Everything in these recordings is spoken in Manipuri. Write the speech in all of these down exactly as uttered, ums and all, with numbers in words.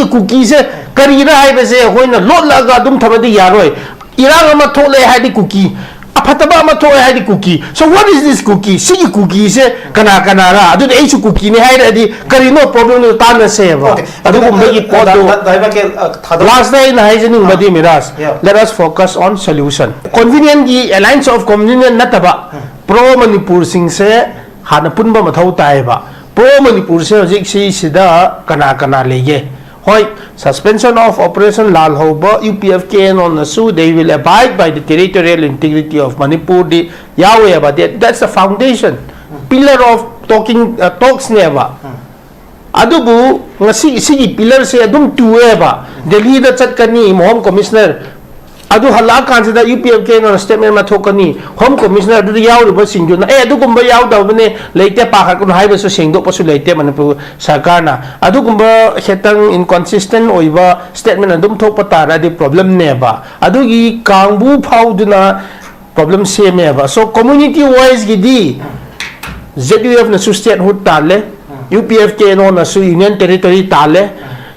ꯀꯨꯀꯤꯁꯦ ꯀꯔꯤꯔ ꯍꯥꯏꯕꯁꯦ ꯑꯩꯈꯣꯏꯅ ꯂꯣꯠꯂꯒ ꯑꯗꯨꯝ ꯊꯝꯃꯗꯤ ꯌꯥꯔꯣꯏ꯫ ꯏꯔꯥꯡ ꯑꯃ ꯊꯣꯛꯂꯛꯑꯦ ꯍꯥꯏꯗꯤ ꯀꯨꯀꯤ, ꯑꯐꯠꯇꯕ ꯑꯃ ꯊꯣꯛꯑꯦ ꯍꯥꯏꯗꯤ ꯀꯨꯀꯤ꯫ So what is this ꯀꯨꯀꯤ? ꯁꯤꯒꯤ ꯀꯨꯀꯤꯁꯦ ꯀꯅꯥ ꯀꯅꯥꯔ? ꯑꯗꯨꯗꯤ ꯑꯩꯁꯨ ꯀꯨꯀꯤꯅꯤ ꯍꯥꯏꯔꯗꯤ ꯀꯔꯤꯅꯣ problemꯗꯨ ꯇꯥꯟꯅꯁꯦꯕ꯫ Okay. ꯑꯗꯨꯒꯨꯝꯕꯒꯤ ꯑꯗꯨ ꯄꯣꯠꯇꯨ ꯗꯥ-, ꯗꯥ-, ꯗꯥꯏꯃ ꯀꯦ, ꯑ, ꯊꯥꯗꯣꯛ- Lastꯇ ꯑꯩꯅ ꯍꯥꯏꯖꯅꯤꯡꯕꯗꯤ, Miraj, Yeah. let us focus on solution. Convenientꯀꯤ, Alliance of Convenience ꯅꯠꯇꯕ pro ꯃꯅꯤꯄꯨꯔꯁꯤꯡꯁꯦ ꯍꯥꯟꯅ ꯄꯨꯟꯕ ꯃꯊꯧ ꯇꯥꯏꯌꯦꯕ꯫ Pro ꯃꯅꯤꯄꯨꯔꯁꯦ ꯍꯧꯖꯤꯛ ꯁꯤꯁꯤꯗ ꯀꯅꯥ ꯀꯅꯥ ꯂꯩꯒꯦ? ꯍꯣꯏ, suspension of operation ꯂꯥꯜꯍꯧꯕ UPFKNOꯅꯁꯨ they will abide by the territorial integrity of Manipurꯗꯤ ꯌꯥꯎꯋꯦꯕ꯫ That, that's the foundation, pillar of talking, uh, talksꯅꯦꯕ꯫ ꯑꯗꯨꯕꯨ ꯉꯁꯤ ꯁꯤꯒꯤ pillarꯁꯦ ꯑꯗꯨꯝ ꯇꯨꯑꯦꯕ꯫ ꯗꯦꯜꯂꯤꯗ ꯆꯠꯀꯅꯤ Home Commissioner, ꯑꯗꯨ ꯍꯜꯂꯛꯑꯀꯥꯟꯁꯤꯗ UPFKNOꯅ statement ꯑꯃ ꯊꯣꯛꯀꯅꯤ, Home Commissioner ꯑꯗꯨꯗ ꯌꯥꯎꯔꯤꯕꯁꯤꯡꯗꯨꯅ "ꯑꯦ, ꯑꯗꯨꯒꯨꯝꯕ ꯌꯥꯎꯗꯕꯅꯦ, ꯂꯩꯇꯦ, ꯄꯥꯈꯠꯀꯅꯨ" ꯍꯥꯏꯕꯁꯨ ꯁꯦꯡꯗꯣꯛꯄꯁꯨ ꯂꯩꯇꯦ ꯃꯅꯤꯄꯨꯔ ꯁꯔꯀꯥꯔꯅ꯫ ꯑꯗꯨꯒꯨꯝꯕ ꯈꯤꯇꯪ inconsistent ꯑꯣꯏꯕ statement ꯑꯗꯨꯝ ꯊꯣꯛꯄ ꯇꯥꯔꯗꯤ problemꯅꯦꯕ꯫ ꯑꯗꯨꯒꯤ ꯀꯥꯡꯕꯨ ꯐꯥꯎꯗꯨꯅ problem ꯁꯦꯝꯃꯦꯕ꯫ So community wiseꯒꯤꯗꯤ ZUFꯅꯁꯨ statehood ꯇꯥꯜꯂꯦ, UPFKNOꯅꯁꯨ Union Territory ꯇꯥꯜꯂꯦ,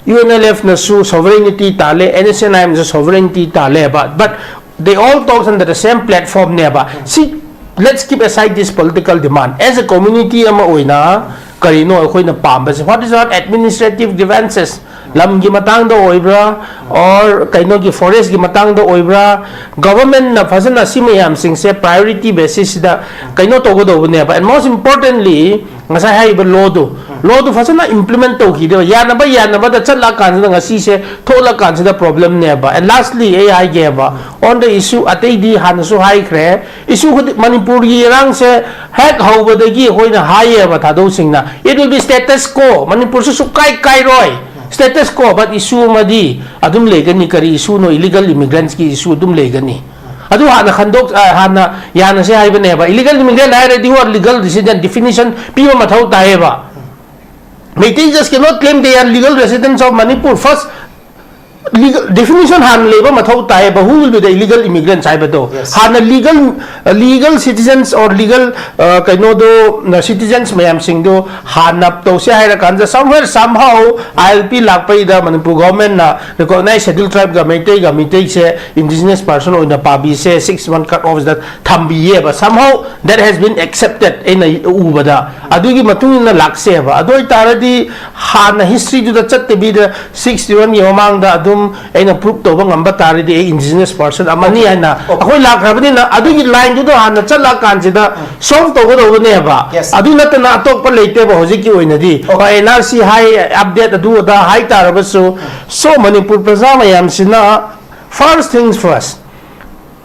UNLFꯅꯁꯨ sovereignty ꯇꯥꯜꯂꯦ, NSCN-IMꯅꯁꯨ sovereignty ꯇꯥꯜꯂꯦꯕ꯫ But they all talks under the same platformꯅꯦꯕ꯫ ꯁꯤ, let's keep aside this political demand. As a community ꯑꯃ ꯑꯣꯏꯅ ꯀꯔꯤꯅꯣ ꯑꯩꯈꯣꯏꯅ ꯄꯥꯝꯕꯁꯦ? What is our administrative grievances? ꯂꯝꯒꯤ ꯃꯇꯥꯡꯗ ꯑꯣꯏꯕ꯭ꯔꯥ, or ꯀꯩꯅꯣꯒꯤ forestꯀꯤ ꯃꯇꯥꯡꯗ ꯑꯣꯏꯕ꯭ꯔꯥ, governmentꯅ ꯐꯖꯅ ꯁꯤ ꯃꯌꯥꯝꯁꯤꯡꯁꯦ priority basisꯁꯤꯗ ꯀꯩꯅꯣ ꯇꯧꯒꯗꯧꯕꯅꯦꯕ꯫ And most importantly, ꯉꯁꯥꯏ ꯍꯥꯏꯔꯤꯕ lawꯗꯨ, lawꯗꯨ ꯐꯖꯅ implement ꯇꯧꯈꯤꯗꯦꯕ꯫ ꯌꯥꯅꯕ ꯌꯥꯅꯕꯗ ꯆꯠꯂꯀꯥꯟꯁꯤꯗ ꯉꯁꯤꯁꯦ ꯊꯣꯛꯂꯀꯥꯟꯁꯤꯗ problemꯅꯦꯕ꯫ And lastly, ꯑꯩ ꯍꯥꯏꯒꯦꯕ, on the issue, ꯑꯇꯩꯗꯤ ꯍꯥꯟꯅꯁꯨ ꯍꯥꯏꯈ꯭ꯔꯦ, issue ꯈꯨꯗꯤꯡ, ꯃꯅꯤꯄꯨꯔꯒꯤ ꯏꯔꯥꯡꯁꯦ ꯍꯦꯛ ꯍꯧꯕꯗꯒꯤ ꯑꯩꯈꯣꯏꯅ ꯍꯥꯏꯌꯦꯕ ꯊꯥꯗꯧꯁꯤꯡꯅ, "It will be status quo, ꯃꯅꯤꯄꯨꯔꯁꯨ ꯁꯨꯛꯀꯥꯏ ꯀꯥꯏꯔꯣꯏ, status quo, but issue ꯑꯃꯗꯤ ꯑꯗꯨꯝ ꯂꯩꯒꯅꯤ"꯫ ꯀꯔꯤ issueꯅꯣ? Illegal immigrantꯀꯤ issue ꯑꯗꯨꯝ ꯂꯩꯒꯅꯤ꯫ ꯑꯗꯨ ꯍꯥꯟꯅ ꯈꯟꯗꯣꯛ-, ꯑ, ꯍꯥꯟꯅ ꯌꯥꯅꯁꯦ ꯍꯥꯏꯕꯅꯦꯕ꯫ Illegal immigrant ꯍꯥꯏꯔꯗꯤ who are legal resident definition ꯄꯤꯕ ꯃꯊꯧ ꯇꯥꯏꯌꯦꯕ꯫ Meiteis just cannot claim they are legal residents of Manipur. First, legal definition ꯍꯥꯟꯅ ꯂꯩꯕ ꯃꯊꯧ ꯇꯥꯏꯌꯦꯕ, who will be the illegal immigrants ꯍꯥꯏꯕꯗꯣ. Yes. ꯍꯥꯟꯅ ꯂꯤꯒꯜ ꯂꯤꯒꯜ ꯁꯤꯇꯤꯖꯟꯁ ꯑꯣꯔ ꯂꯤꯒꯜ ꯀꯩꯅꯣꯗꯣ, ꯁꯤꯇꯤꯖꯟꯁ ꯃꯌꯥꯝꯁꯤꯡꯗꯣ ꯍꯥꯟꯅ ꯇꯧꯁꯦ ꯍꯥꯏꯔ ꯀꯥꯟꯗ, somewhere somehow ILP ꯂꯥꯛꯄꯩꯗ ꯃꯅꯤꯄꯨꯔ ꯒꯣꯚꯔꯟꯃꯦꯟꯠꯅ ꯔꯤꯀꯣꯒꯅꯥꯏꯖ ꯁꯦꯗ꯭ꯌꯨꯜ ꯇ꯭ꯔꯥꯏꯕꯀ ꯃꯩꯇꯩꯒ, ꯃꯩꯇꯩꯁꯦ ꯏꯟꯗꯤꯖꯤꯅꯁ ꯄꯔꯁꯟ ꯑꯣꯏꯅ ꯄꯥꯕꯤꯁꯦ ꯁꯤꯛꯁ ꯃꯟꯊ ꯀꯠ ꯑꯣꯐꯁꯤꯗ ꯊꯝꯕꯤꯌꯦꯕ, somehow that has been accepted ꯑꯩꯅ ꯎꯕꯗ, ꯑꯗꯨꯒꯤ ꯃꯇꯨꯡ ꯏꯟꯅ ꯂꯥꯛꯁꯦꯕ. ꯑꯗꯨ ꯑꯣꯏꯇꯥꯔꯗꯤ ꯍꯥꯟꯅ ꯍꯤꯁꯇ꯭ꯔꯤꯗꯨꯗ ꯆꯠꯇꯕꯤꯗ ꯁꯤꯛꯁꯇꯤ ꯋꯥꯟꯒꯤ ꯃꯃꯥꯡꯗ ꯑꯗꯨꯝ ꯑꯩꯅ ꯄ꯭ꯔꯨꯞ ꯇꯧꯕ ꯉꯝꯕ ꯇꯥꯔꯗꯤ ꯑꯩ ꯏꯟꯗꯤꯖꯤꯅꯁ ꯄꯔꯁꯟ ꯑꯃꯅꯤ ꯍꯥꯏꯅ ꯑꯩꯈꯣꯏ ꯂꯥꯛꯈ꯭ꯔꯕꯅꯤꯅ, ꯑꯗꯨꯒꯤ ꯂꯥꯏꯟꯗꯨꯗ ꯍꯥꯟꯅ ꯆꯠꯂꯛꯑꯀꯥꯟꯁꯤꯗ ꯁꯣꯜꯕ ꯇꯧꯒꯗꯧꯕꯅꯦꯕ. Yes. ꯑꯗꯨ ꯅꯠꯇꯅ ꯑꯇꯣꯞꯄ ꯂꯩꯇꯦꯕ ꯍꯧꯖꯤꯛꯀꯤ ꯑꯣꯏꯅꯗꯤ. Okay. And R C high, update ꯑꯗꯨ ꯑꯗꯥ ꯍꯥꯏ ꯇꯥꯔꯕꯁꯨ, so ꯃꯅꯤꯄꯨꯔ ꯄ꯭ꯔꯖꯥ ꯃꯌꯥꯝꯁꯤꯅ, first things first,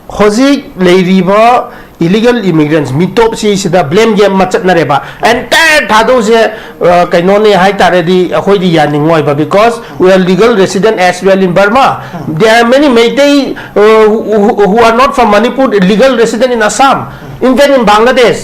ꯍꯧꯖꯤꯛ ꯂꯩꯔꯤꯕ illegal immigrants, ꯃꯤꯇꯣꯞꯁꯤꯁꯤꯗ ꯕ꯭ꯂꯦꯝ ꯒꯦꯝ ꯑꯃ ꯆꯠꯅꯔꯦꯕ. ꯑꯦꯟꯇꯥꯌꯔ ꯊꯥꯗꯧꯁꯦ, ꯑ, ꯀꯩꯅꯣꯅꯦ ꯍꯥꯏꯇꯥꯔꯗꯤ ꯑꯩꯈꯣꯏꯗꯤ ꯌꯥꯅꯤꯡꯉꯣꯏꯕ, because we are legal resident as well in Burma. There are many Meitei, uh, who, who, who are not from Manipur, legal resident in Assam, even in Bangladesh.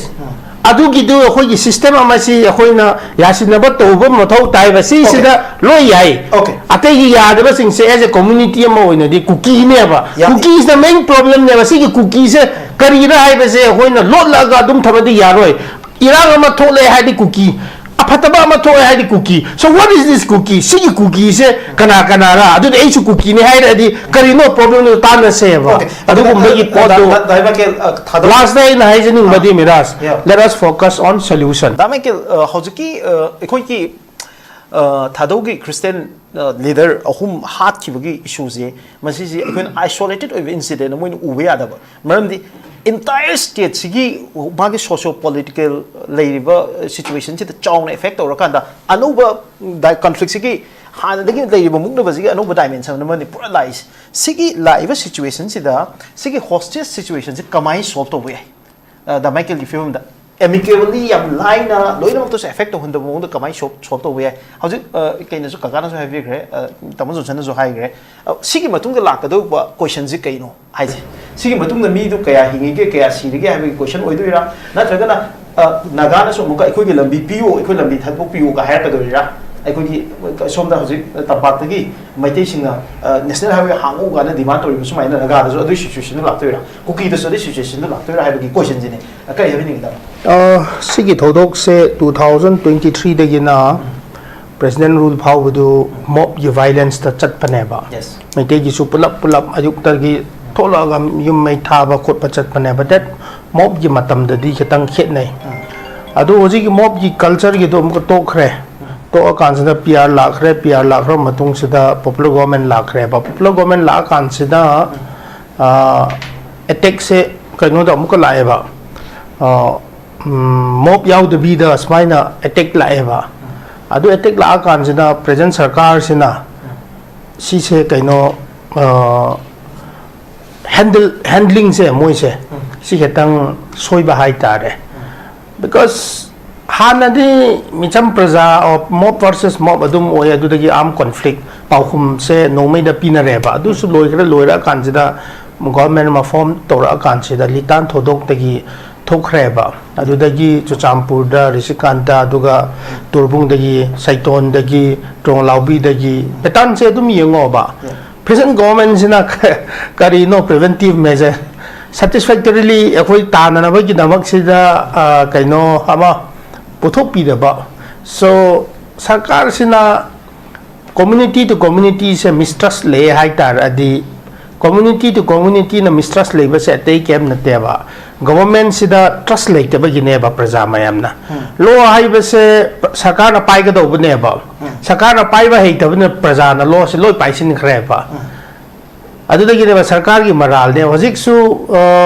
ꯑꯗꯨꯒꯤꯗꯨ ꯑꯩꯈꯣꯏꯒꯤ ꯁꯤꯁꯇꯦꯝ ꯑꯃꯁꯤ ꯑꯩꯈꯣꯏꯅ ꯌꯥꯁꯤꯟꯅꯕ ꯇꯧꯕ ꯃꯊꯧ ꯇꯥꯏꯕ, ꯁꯤꯁꯤꯗ ꯂꯣꯏ ꯌꯥꯏ. Okay. ꯑꯇꯩꯒꯤ ꯌꯥꯗꯕꯁꯤꯡꯁꯦ as a community ꯑꯃ ꯑꯣꯏꯅꯗꯤ ꯀꯨꯀꯤꯅꯦꯕ. Yeah. ꯀꯨꯀꯤꯁꯤꯅ ꯃꯦꯟ ꯄ꯭ꯔꯣꯕ꯭ꯂꯦꯝꯅꯦꯕ. ꯁꯤꯒꯤ ꯀꯨꯀꯤꯁꯦ ꯀꯔꯤꯔ ꯍꯥꯏꯕꯁꯦ ꯑꯩꯈꯣꯏꯅ ꯂꯣꯠꯂꯒ ꯑꯗꯨꯝ ꯊꯝꯃꯗꯤ ꯌꯥꯔꯣꯏ. ꯏꯔꯥꯡ ꯑꯃ ꯊꯣꯛꯂꯛꯑꯦ ꯍꯥꯏꯗꯤ ꯀꯨꯀꯤ, ꯑꯐꯠꯇꯕ ꯑꯃ ꯊꯣꯛꯑꯦ ꯍꯥꯏꯗꯤ ꯀꯨꯀꯤ. So what is this ꯀꯨꯀꯤ? ꯁꯤꯒꯤ ꯀꯨꯀꯤꯁꯦ ꯀꯅꯥ ꯀꯅꯥꯔ? ꯑꯗꯨꯗꯤ ꯑꯩꯁꯨ ꯀꯨꯀꯤꯅꯦ ꯍꯥꯏꯔꯗꯤ ꯀꯔꯤꯅꯣ ꯄ꯭ꯔꯣꯕ꯭ꯂꯦꯝꯗꯣ ꯇꯥꯟꯅꯁꯦꯕ. Okay. ꯑꯗꯨꯒꯨꯝꯕꯒꯤ ꯗꯥ- ꯄꯣꯠꯇꯣ ꯗꯥ- ꯗꯥ ꯏꯕꯥꯀꯦꯜ, ꯑ, ꯊꯥꯗꯣꯛ- ꯂꯥꯁꯇ ꯑꯩꯅ ꯍꯥꯏꯖꯅꯤꯡꯕꯗꯤ, Miraj, Yeah. let us focus on solution. The Michael, ꯑ, ꯍꯧꯖꯤꯛꯀꯤ, ꯑ, ꯑꯩꯈꯣꯏꯒꯤ, ꯑ, ꯊꯥꯗꯧꯒꯤ ꯈ꯭ꯔꯤꯁꯇꯤꯌꯥꯟ, ꯑ, ꯂꯤꯗꯔ ꯑꯍꯨꯝ ꯍꯥꯠꯈꯤꯕꯒꯤ ꯏꯁꯨꯁꯦ, ꯃꯁꯤꯁꯦ ꯑꯩꯈꯣꯏꯅ ꯑꯥꯏꯁꯣꯂꯦꯇꯦꯠ ꯑꯣꯏꯕ ꯏꯟꯁꯤꯗꯦꯟ ꯑꯃ ꯑꯣꯏꯅ ꯎꯕ ꯌꯥꯗꯕ꯫ ꯃꯔꯝꯗꯤ ꯏꯟꯇꯥꯌꯔ ꯁ꯭ꯇꯦꯠꯁꯤꯒꯤ ꯃꯥꯒꯤ ꯁꯣꯁꯤꯌꯣ ꯄꯣꯂꯤꯇꯤꯀꯦꯜ ꯂꯩꯔꯤꯕ ꯁꯤꯆꯨꯋꯦꯁꯟꯁꯤꯗ ꯆꯥꯎꯅ ꯑꯦꯐꯦꯛ ꯇꯧꯔꯀꯥꯟꯗ ꯑꯅꯧꯕ ꯗꯥꯏ-, ꯀꯟꯐ꯭ꯂꯤꯛꯁꯤꯒꯤ ꯍꯥꯟꯅꯗꯒꯤ ꯂꯩꯔꯤꯕ ꯃꯨꯛꯅꯕꯁꯤꯒꯤ ꯑꯅꯧꯕ ꯗꯥꯏꯃꯦꯟꯁꯟ ꯑꯃꯅꯤ ꯄꯨꯔꯥ ꯂꯥꯛꯏꯁꯦ꯫ ꯁꯤꯒꯤ ꯂꯥꯛꯏꯕ ꯁꯤꯆꯨꯋꯦꯁꯟꯁꯤꯗ ꯁꯤꯒꯤ ꯍꯣꯁꯇꯦꯖ ꯁꯤꯆꯨꯋꯦꯁꯟꯁꯤ ꯀꯃꯥꯏꯅ ꯁꯣꯜꯕ ꯇꯧꯕ ꯌꯥꯏ? ꯑ, ꯗꯥ ꯃꯥꯏꯀꯦꯜꯒꯤ ꯐꯤꯕꯝꯗ ꯑꯦꯃꯤꯀꯦꯕꯂꯤ ꯌꯥꯝ ꯂꯥꯏꯅ ꯂꯣꯏꯅꯃꯛꯇꯁꯨ ꯑꯦꯐꯦꯛ ꯇꯧꯍꯟꯗꯕ ꯃꯑꯣꯡꯗ ꯀꯃꯥꯏꯅ ꯁꯣꯜꯕ, ꯁꯣꯜꯕ ꯇꯧꯕ ꯌꯥꯏ? ꯍꯧꯖꯤꯛ, ꯑ, ꯀꯩꯅꯁꯨ, ꯀꯀꯥꯅꯁꯨ ꯍꯥꯏꯕꯤꯈ꯭ꯔꯦ, ꯑ, ꯇꯥꯃꯣ ꯖꯣꯟꯁꯟꯅꯁꯨ ꯍꯥꯏꯈ꯭ꯔꯦ꯫ ꯑ, ꯁꯤꯒꯤ ꯃꯇꯨꯡꯗ ꯂꯥꯛꯀꯗꯧꯕ ꯀꯣꯏꯁꯟꯁꯤ ꯀꯩꯅꯣ ꯍꯥꯏꯁꯦ? ꯁꯤꯒꯤ ꯃꯇꯨꯡꯗ ꯃꯤꯗꯨ ꯀꯌꯥ ꯍꯤꯡꯉꯤꯒꯦ, ꯀꯌꯥ ꯁꯤꯔꯤꯒꯦ ꯍꯥꯏꯕꯒꯤ ꯀꯣꯏꯁꯟ ꯑꯣꯏꯗꯣꯏꯔꯥ? ꯅꯠꯇ꯭ꯔꯒꯅ, ꯑ, ꯅꯥꯒꯥꯅꯁꯨ ꯑꯃꯨꯛꯀ ꯑꯩꯈꯣꯏꯒꯤ ꯂꯝꯕꯤ ꯄꯤꯌꯨ, ꯑꯩꯈꯣꯏ ꯂꯝꯕꯤ ꯊꯥꯗꯣꯛꯄꯤꯌꯨꯒ ꯍꯥꯏꯔꯛꯀꯗꯣꯏꯔꯥ? ꯑꯩꯈꯣꯏꯒꯤ ꯁꯣꯝꯗ ꯍꯧꯖꯤꯛ ꯇꯝꯄꯥꯛꯇꯒꯤ ꯃꯩꯇꯩꯁꯤꯡꯅ ꯅꯦꯁꯅꯦꯜ ꯍꯥꯏꯋꯦ ꯍꯥꯡꯉꯨ ꯀꯥꯏꯅ ꯗꯤꯃꯥꯟ ꯇꯧꯔꯤꯕ ꯁꯨꯃꯥꯏꯅ ꯅꯥꯒꯥꯗꯁꯨ ꯑꯗꯨꯒꯤ ꯁꯤꯆꯨꯋꯦꯁꯟꯗꯨ ꯂꯥꯛꯇꯣꯏꯔꯥ, ꯀꯨꯀꯤꯗꯁꯨ ꯑꯗꯨꯒꯤ ꯁꯤꯆꯨꯋꯦꯁꯟꯗꯨ ꯂꯥꯛꯇꯣꯏꯔꯥ ꯍꯥꯏꯕꯒꯤ ꯀꯣꯏꯁꯟꯁꯤꯅꯤ꯫ ꯀꯔꯤ ꯍꯥꯏꯕꯤꯅꯤꯡꯉꯤ? ꯁꯤꯒꯤ ꯊꯧꯗꯣꯛꯁꯦ ꯇꯨ ꯊꯥꯎꯖꯟ ꯇ꯭ꯋꯦꯟꯇꯤ ꯊ꯭ꯔꯤꯗꯒꯤꯅ ꯄ꯭ꯔꯦꯁꯤꯗꯦꯟ ꯔꯨꯜ ꯐꯥꯎꯕꯗꯨ ꯃꯣꯞꯀꯤ ꯚꯥꯏꯂꯦꯟꯁꯇ ꯆꯠꯄꯅꯦꯕ꯫ ꯌꯦꯁ꯫ ꯃꯩꯇꯩꯒꯤꯁꯨ ꯄꯨꯂꯞ ꯄꯨꯂꯞ ꯑꯌꯨꯛꯇꯒꯤ ꯊꯣꯛꯂꯛꯑꯒ ꯌꯨꯝ ꯃꯩ ꯊꯥꯕ ꯈꯣꯠꯄ ꯆꯠꯄꯅꯦꯕ꯫ ꯗꯦꯠ ꯃꯣꯞꯀꯤ ꯃꯇꯝꯗꯗꯤ ꯈꯤꯇꯪ ꯈꯦꯠꯅꯩ꯫ ꯑꯗꯨ ꯍꯧꯖꯤꯛꯀꯤ ꯃꯣꯞꯀꯤ ꯀꯜꯆꯔꯒꯤꯗꯣ ꯑꯃꯨꯛꯀ ꯇꯣꯛꯈ꯭ꯔꯦ꯫ ꯇꯣꯛꯑꯀꯥꯟꯁꯤꯗ ꯄꯤ ꯑꯥꯔ ꯂꯥꯛꯈ꯭ꯔꯦ꯫ ꯄꯤ ꯑꯥꯔ ꯂꯥꯛꯈ꯭ꯔꯕ ꯃꯇꯨꯡꯁꯤꯗ ꯄꯣꯄꯨꯂꯔ ꯒꯣꯔꯃꯦꯟ ꯂꯥꯛꯈ꯭ꯔꯦꯕ꯫ ꯄꯣꯄꯨꯂꯔ ꯒꯣꯔꯃꯦꯟ ꯂꯥꯛꯑꯀꯥꯟꯁꯤꯗ ꯑꯦꯇꯦꯛꯁꯦ ꯀꯩꯅꯣꯗ ꯑꯃꯨꯛꯀ ꯂꯥꯛꯑꯦꯕ꯫ ꯃꯣꯞ ꯌꯥꯎꯗꯕꯤꯗ ꯁꯨꯃꯥꯏꯅ ꯑꯦꯇꯦꯛ ꯂꯥꯛꯑꯦꯕ꯫ ꯑꯗꯨ ꯑꯦꯇꯦꯛ ꯂꯥꯛꯑꯀꯥꯟꯁꯤꯗ ꯄ꯭ꯔꯦꯖꯦꯟ ꯁꯔꯀꯥꯔꯁꯤꯅ ꯁꯤꯁꯦ ꯀꯩꯅꯣ ꯍꯦꯟꯗꯜ ꯍꯦꯟꯗ꯭ꯂꯤꯡꯁꯦ ꯃꯣꯏꯁꯦ ꯁꯤ ꯈꯤꯇꯪ ꯁꯣꯏꯕ ꯍꯥꯏꯇꯥꯔꯦ꯫ ꯕꯤꯀꯣꯁ ꯍꯥꯟꯅꯗꯤ ꯃꯤꯆꯝ ꯄ꯭ꯔꯖꯥ, ꯃꯣꯞ ꯚꯔꯁꯦꯁ ꯃꯣꯞ ꯑꯗꯨꯝ ꯑꯣꯏ꯫ ꯑꯗꯨꯗꯒꯤ ꯑꯥꯔꯝ ꯀꯣꯟꯐ꯭ꯂꯤꯛ ꯄꯥꯎꯈꯨꯝꯁꯦ ꯅꯣꯡꯃꯩꯗ ꯄꯤꯅꯔꯦꯕ꯫ ꯑꯗꯨꯁꯨ ꯂꯣꯏꯈ꯭ꯔꯦ꯫ ꯂꯣꯏꯔꯛꯑꯀꯥꯟꯁꯤꯗ ꯒꯣꯔꯃꯦꯟ ꯑꯃ ꯐꯣꯝ ꯇꯧꯔꯛꯑꯀꯥꯟꯁꯤꯗ ꯂꯤꯇꯥꯟ ꯊꯧꯗꯣꯛꯇꯒꯤ ꯊꯣꯛꯈ꯭ꯔꯦꯕ꯫ ꯑꯗꯨꯗꯒꯤ ꯆꯨꯔꯆꯥꯟꯄꯨꯔꯗ ꯔꯤꯁꯤꯀꯥꯟꯇ, ꯑꯗꯨꯒ ꯇꯣꯔꯕꯨꯡꯗꯒꯤ, ꯁꯩꯇꯣꯟꯗꯒꯤ, ꯇ꯭ꯔꯣꯡꯂꯥꯎꯕꯤꯗꯒꯤ ꯄꯦꯇꯔꯟꯁꯦ ꯑꯗꯨꯝ ꯌꯦꯡꯉꯣꯕ꯫ ꯄ꯭ꯔꯦꯖꯦꯟ ꯒꯣꯔꯃꯦꯟꯁꯤꯅ ꯀꯔꯤꯅꯣ ꯄ꯭ꯔꯤꯚꯦꯟꯇꯤꯞ ꯃꯦꯖꯔ ꯁꯦꯇꯤꯁꯐꯦꯛꯇꯔꯤꯂꯤ ꯑꯩꯈꯣꯏ ꯇꯥꯟꯅꯅꯕꯒꯤꯗꯃꯛꯁꯤꯗ ꯀꯩꯅꯣ ꯑꯃ ꯄꯨꯊꯣꯛꯄꯤꯗꯕ꯫ ꯁꯣ ꯁꯔꯀꯥꯔꯁꯤꯅ ꯀꯝꯃ꯭ꯌꯨꯅꯤꯇꯤ ꯇꯨ ꯀꯝꯃ꯭ꯌꯨꯅꯤꯇꯤꯁꯦ ꯃꯤꯁꯇ꯭ꯔꯁ ꯂꯩ ꯍꯥꯏ ꯇꯥꯔꯗꯤ, ꯀꯝꯃ꯭ꯌꯨꯅꯤꯇꯤ ꯇꯨ ꯀꯝꯃ꯭ꯌꯨꯅꯤꯇꯤꯅ ꯃꯤꯁꯇ꯭ꯔꯁ ꯂꯩꯕꯁꯦ ꯑꯇꯩ ꯀꯩꯝ ꯅꯠꯇꯦꯕ, ꯒꯣꯚꯔꯟꯃꯦꯟꯁꯤꯗ ꯇ꯭ꯔꯁ ꯂꯩꯇꯕꯒꯤꯅꯦꯕ ꯄ꯭ꯔꯖꯥ ꯃꯌꯥꯝꯅ꯫ ꯂꯣ ꯍꯥꯏꯕꯁꯦ ꯁꯔꯀꯥꯔꯅ ꯄꯥꯏꯒꯗꯧꯕꯅꯦꯕ꯫ ꯁꯔꯀꯥꯔꯅ ꯄꯥꯏꯕ ꯍꯩꯇꯕꯅ ꯄ꯭ꯔꯖꯥꯅ ꯂꯣꯁꯦ ꯂꯣꯏ ꯄꯥꯏꯁꯤꯟꯈ꯭ꯔꯦꯕ꯫ ꯑꯗꯨꯗꯒꯤꯅꯦꯕ ꯁꯔꯀꯥꯔꯒꯤ ꯃꯔꯥꯜꯅꯦ꯫ ꯍꯧꯖꯤꯛꯁꯨ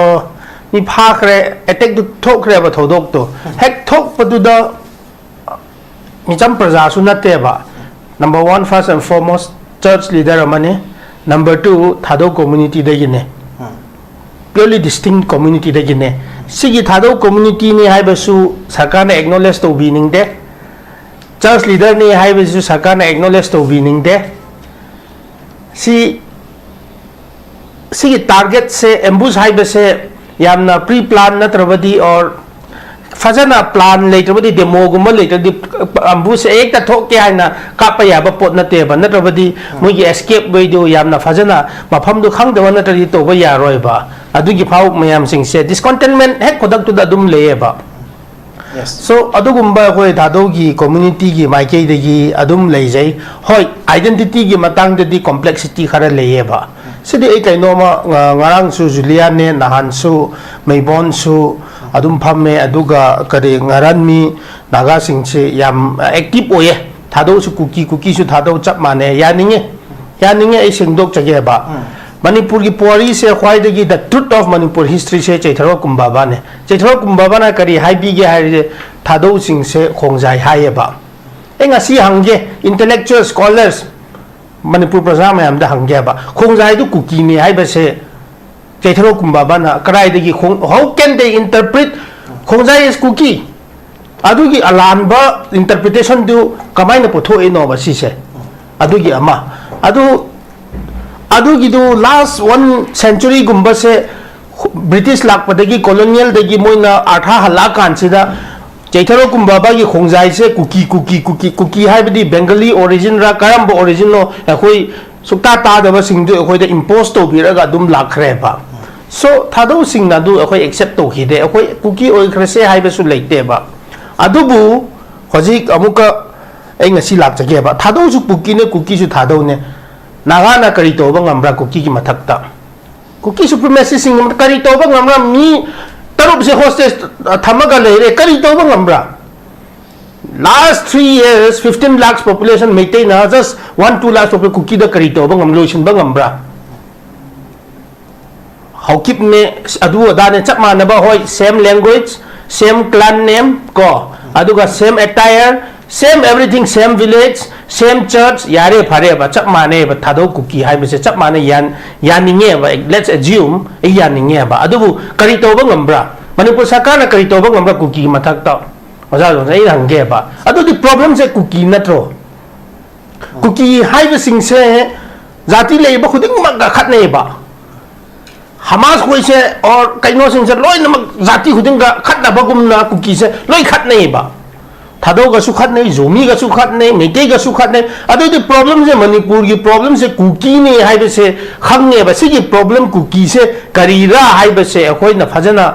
ꯃꯤ ꯐꯥꯈ꯭ꯔꯦ, ꯑꯦꯇꯦꯛꯇꯨ ꯊꯣꯛꯈ꯭ꯔꯦꯕ ꯊꯧꯗꯣꯛꯇꯣ꯫ ꯍꯦꯛ ꯊꯣꯛꯄꯗꯨꯗ ꯃꯤꯆꯝ ꯄ꯭ꯔꯖꯥꯁꯨ ꯅꯠꯇꯦꯕ꯫ Number one, first and foremost church leader ꯑꯃꯅꯤ꯫ ꯅꯝꯕꯔ ꯇꯨ, ꯊꯥꯗꯧ ꯀꯝꯃ꯭ꯌꯨꯅꯤꯇꯤꯗꯒꯤꯅꯦ꯫ ꯄ꯭ꯌꯨꯔꯂꯤ ꯗꯤꯁꯇꯤꯡ ꯀꯝꯃ꯭ꯌꯨꯅꯤꯇꯤꯗꯒꯤꯅꯦ꯫ ꯁꯤꯒꯤ ꯊꯥꯗꯧ ꯀꯝꯃ꯭ꯌꯨꯅꯤꯇꯤꯅꯤ ꯍꯥꯏꯕꯁꯨ ꯁꯔꯀꯥꯔꯅ ꯑꯦꯛꯅꯣꯂꯦꯖ ꯇꯧꯕꯤꯅꯤꯡꯗꯦ꯫ ꯆꯔꯆ ꯂꯤꯗꯔꯅꯤ ꯍꯥꯏꯕꯁꯤꯁꯨ ꯁꯔꯀꯥꯔꯅ ꯑꯦꯛꯅꯣꯂꯦꯖ ꯇꯧꯕꯤꯅꯤꯡꯗꯦ꯫ ꯁꯤ ꯁꯤꯒꯤ ꯇꯥꯔꯒꯦꯠꯁꯦ, ꯑꯦꯝꯕꯨꯁ ꯍꯥꯏꯕꯁꯦ ꯌꯥꯝꯅ ꯄ꯭ꯔꯤ ꯄ꯭ꯂꯥꯟ ꯅꯠꯇ꯭ꯔꯕꯗꯤ ꯑꯣꯔ ꯐꯖꯅ plan ꯂꯩꯇ꯭ꯔꯕꯗꯤ, demoꯒꯨꯝꯕ ꯂꯩꯇ꯭ꯔꯗꯤ ꯑꯝꯕꯨꯁꯦ ꯍꯦꯛꯇ ꯊꯣꯛꯀꯦ ꯍꯥꯏꯅ ꯀꯥꯞꯄ ꯌꯥꯕ ꯄꯣꯠ ꯅꯠꯇꯦꯕ꯫ ꯅꯠꯇ꯭ꯔꯕꯗꯤ ꯃꯣꯏꯒꯤ escape wayꯗꯨ ꯌꯥꯝꯅ ꯐꯖꯅ ꯃꯐꯝꯗꯨ ꯈꯪꯗꯕ ꯅꯠꯇ꯭ꯔꯗꯤ ꯇꯧꯕ ꯌꯥꯔꯣꯏꯕ꯫ ꯑꯗꯨꯒꯤ ꯐꯥꯎ ꯃꯌꯥꯝꯁꯤꯡꯁꯦ discontentment ꯍꯦꯛ ꯈꯨꯗꯛꯇꯨꯗ ꯑꯗꯨꯝ ꯂꯩꯌꯦꯕ꯫ Yes. So ꯑꯗꯨꯒꯨꯝꯕ ꯑꯩꯈꯣꯏ ꯊꯥꯗꯧꯒꯤ communityꯒꯤ ꯃꯥꯏꯀꯩꯗꯒꯤ ꯑꯗꯨꯝ ꯂꯩꯖꯩ꯫ ꯍꯣꯏ, identityꯒꯤ ꯃꯇꯥꯡꯗꯗꯤ complexity ꯈꯔ ꯂꯩꯌꯦꯕ꯫ ꯁꯤꯗꯤ ꯑꯩ ꯀꯩꯅꯣꯝꯃ, ꯉ- ꯉꯔꯥꯡꯁꯨ ꯖꯨꯂꯤꯌꯥꯅꯦ, ꯅꯍꯥꯟꯁꯨ ꯃꯩꯕꯣꯟꯁꯨ ꯑꯗꯨꯝ ꯐꯝꯃꯦ, ꯑꯗꯨꯒ ꯀꯔꯤ, ꯉꯔꯥꯟꯃꯤ ꯅꯥꯒꯥꯁꯤꯡꯁꯦ ꯌꯥꯝ active ꯑꯣꯏꯌꯦ꯫ ꯊꯥꯗꯧꯁꯨ ꯀꯨꯀꯤ, ꯀꯨꯀꯤꯁꯨ ꯊꯥꯗꯧ ꯆꯞ ꯃꯥꯟꯅꯩ꯫ ꯌꯥꯅꯤꯡꯉꯦ, ꯌꯥꯅꯤꯡꯉꯦ, ꯑꯩ ꯁꯦꯡꯗꯣꯛꯆꯒꯦꯕ꯫ ꯃꯅꯤꯄꯨꯔꯒꯤ ꯄꯨꯋꯥꯔꯤꯁꯦ ꯈ꯭ꯋꯥꯏꯗꯒꯤ, the truth of Manipur historyꯁꯦ Cheitharol ꯀꯨꯝꯕꯥꯕꯥꯅꯦ꯫ Cheitharol ꯀꯨꯝꯕꯥꯕꯥꯅ ꯀꯔꯤ ꯍꯥꯏꯕꯤꯒꯦ ꯍꯥꯏꯔꯗꯤ, ꯊꯥꯗꯧꯁꯤꯡꯁꯦ ꯈꯣꯡꯖꯥꯏ ꯍꯥꯏꯌꯦꯕ꯫ ꯑꯩ ꯉꯁꯤ ꯍꯪꯒꯦ, intellectual scholars, ꯃꯅꯤꯄꯨꯔ ꯄ꯭ꯔꯖꯥ ꯃꯌꯥꯝꯗ ꯍꯪꯒꯦꯕ, ꯈꯣꯡꯖꯥꯏꯗꯨ ꯀꯨꯀꯤꯅꯤ ꯍꯥꯏꯕꯁꯦ ꯆꯩꯊꯥꯔꯣꯜ ꯀꯨꯝꯕꯥꯕꯥꯅ ꯀꯗꯥꯏꯗꯒꯤ ꯈꯣꯡ-, how can they interpret Khongjai is Kuki? ꯑꯗꯨꯒꯤ ꯑꯂꯥꯟꯕ interpretationꯗꯨ ꯀꯃꯥꯏꯅ ꯄꯨꯊꯣꯛꯏꯅꯣꯕ ꯁꯤꯁꯦ? ꯑꯗꯨꯒꯤ ꯑꯃ꯫ ꯑꯗꯨ, ꯑꯗꯨꯒꯤꯗꯨ last one centuryꯒꯨꯝꯕꯁꯦ British ꯂꯥꯛꯄꯗꯒꯤ, colonialꯗꯒꯤ ꯃꯣꯏꯅ ꯑꯥꯔꯊ ꯍꯜꯂꯛꯑꯀꯥꯟꯁꯤꯗ ꯆꯩꯊꯥꯔꯣꯜ ꯀꯨꯝꯕꯥꯕꯥꯒꯤ ꯈꯣꯡꯖꯥꯏꯁꯦ ꯀꯨꯀꯤ, ꯀꯨꯀꯤ, ꯀꯨꯀꯤ, ꯀꯨꯀꯤ ꯍꯥꯏꯕꯗꯤ Bengali originꯔ ꯀꯔꯝꯕ originꯅꯣ ꯑꯩꯈꯣꯏ ꯁꯨꯛꯇꯥ ꯇꯥꯗꯕꯁꯤꯡꯗꯨ ꯑꯩꯈꯣꯏꯗ impose ꯇꯧꯕꯤꯔꯒ ꯑꯗꯨꯝ ꯂꯥꯛꯈ꯭ꯔꯦꯕ꯫ So ꯊꯥꯗꯧꯁꯤꯡꯅ ꯑꯗꯨ ꯑꯩꯈꯣꯏ accept ꯇꯧꯈꯤꯗꯦ, ꯑꯩꯈꯣꯏ ꯀꯨꯀꯤ ꯑꯣꯏꯈ꯭ꯔꯁꯦ ꯍꯥꯏꯕꯁꯨ ꯂꯩꯇꯦꯕ꯫ ꯑꯗꯨꯕꯨ ꯍꯧꯖꯤꯛ ꯑꯃꯨꯛꯀ ꯑꯩ ꯉꯁꯤ ꯂꯥꯛꯆꯒꯦꯕ, ꯊꯥꯗꯧꯁꯨ ꯀꯨꯀꯤꯅꯦ, ꯀꯨꯀꯤꯁꯨ ꯊꯥꯗꯧꯅꯦ꯫ ꯅꯥꯒꯥꯅ ꯀꯔꯤ ꯇꯧꯕ ꯉꯝꯕ꯭ꯔꯥ ꯀꯨꯀꯤꯒꯤ ꯃꯊꯛꯇ? ꯀꯨꯀꯤ supremacistꯁꯤꯡ ꯀꯔꯤ ꯇꯧꯕ ꯉꯝꯕ꯭ꯔꯥ? ꯃꯤ ꯇꯔꯨꯛꯁꯦ hostage ꯊꯝꯃꯒ ꯂꯩꯔꯦ, ꯀꯔꯤ ꯇꯧꯕ ꯉꯝꯕ꯭ꯔꯥ? Last three years fifteen lakhs population ꯃꯩꯇꯩꯅ just one two lakhs population ꯀꯨꯀꯤꯗ ꯀꯔꯤ ꯇꯧꯕ ꯉꯝ-, ꯂꯣꯏꯁꯤꯟꯕ ꯉꯝꯕ꯭ꯔꯥ? ꯍꯧꯀꯤꯞꯅꯦ, ꯑꯗꯨ ꯑꯗꯥꯅꯦ, ꯆꯞ ꯃꯥꯟꯅꯕ, ꯍꯣꯏ, same language, same clan name ꯀꯣ, ꯑꯗꯨꯒ same attire, same everything, same village, same church, ꯌꯥꯔꯦ, ꯐꯔꯦꯕ, ꯆꯞ ꯃꯥꯟꯅꯩꯕ꯫ ꯊꯥꯗꯧ ꯀꯨꯀꯤ ꯍꯥꯏꯕꯁꯦ ꯆꯞ ꯃꯥꯟꯅꯩ, ꯌꯥꯟ-, ꯌꯥꯅꯤꯡꯉꯦꯕ, let's assume ꯑꯩ ꯌꯥꯅꯤꯡꯉꯦꯕ꯫ ꯑꯗꯨꯕꯨ ꯀꯔꯤ ꯇꯧꯕ ꯉꯝꯕ꯭ꯔꯥ? ꯃꯅꯤꯄꯨꯔ ꯁꯔꯀꯥꯔꯅ ꯀꯔꯤ ꯇꯧꯕ ꯉꯝꯕ꯭ꯔꯥ ꯀꯨꯀꯤꯒꯤ ꯃꯊꯛꯇ? ꯑꯣꯖꯥ ꯖꯣꯟꯁꯟ, ꯑꯩꯅ ꯍꯪꯒꯦꯕ, ꯑꯗꯨꯗꯤ problemꯁꯦ ꯀꯨꯀꯤ ꯅꯠꯇ꯭ꯔꯣ? ꯀꯨꯀꯤ ꯍꯥꯏꯕꯁꯤꯡꯁꯦ ꯖꯥꯇꯤ ꯂꯩꯕ ꯈꯨꯗꯤꯡꯃꯛꯀ ꯈꯠꯅꯩꯕ꯫ ꯍꯃꯥꯁ ꯈꯣꯏꯁꯦ or ꯀꯩꯅꯣꯁꯤꯡꯁꯦ ꯂꯣꯏꯅꯃꯛ ꯖꯥꯇꯤ ꯈꯨꯗꯤꯡꯒ ꯈꯠꯅꯕꯒꯨꯝꯅ ꯀꯨꯀꯤꯁꯦ ꯂꯣꯏ ꯈꯠꯅꯩꯕ꯫ ꯊꯥꯗꯧꯒꯁꯨ ꯈꯠꯅꯩ, ꯖꯣꯃꯤꯒꯁꯨ ꯈꯠꯅꯩ, ꯃꯩꯇꯩꯒꯁꯨ ꯈꯠꯅꯩ꯫ ꯑꯗꯨꯗꯤ problemꯁꯦ, ꯃꯅꯤꯄꯨꯔꯒꯤ problemꯁꯦ ꯀꯨꯀꯤꯅꯤ ꯍꯥꯏꯕꯁꯦ ꯈꯪꯉꯦꯕ꯫ ꯁꯤꯒꯤ problem ꯀꯨꯀꯤꯁꯦ ꯀꯔꯤꯔꯥ ꯍꯥꯏꯕꯁꯦ ꯑꯩꯈꯣꯏꯅ ꯐꯖꯅ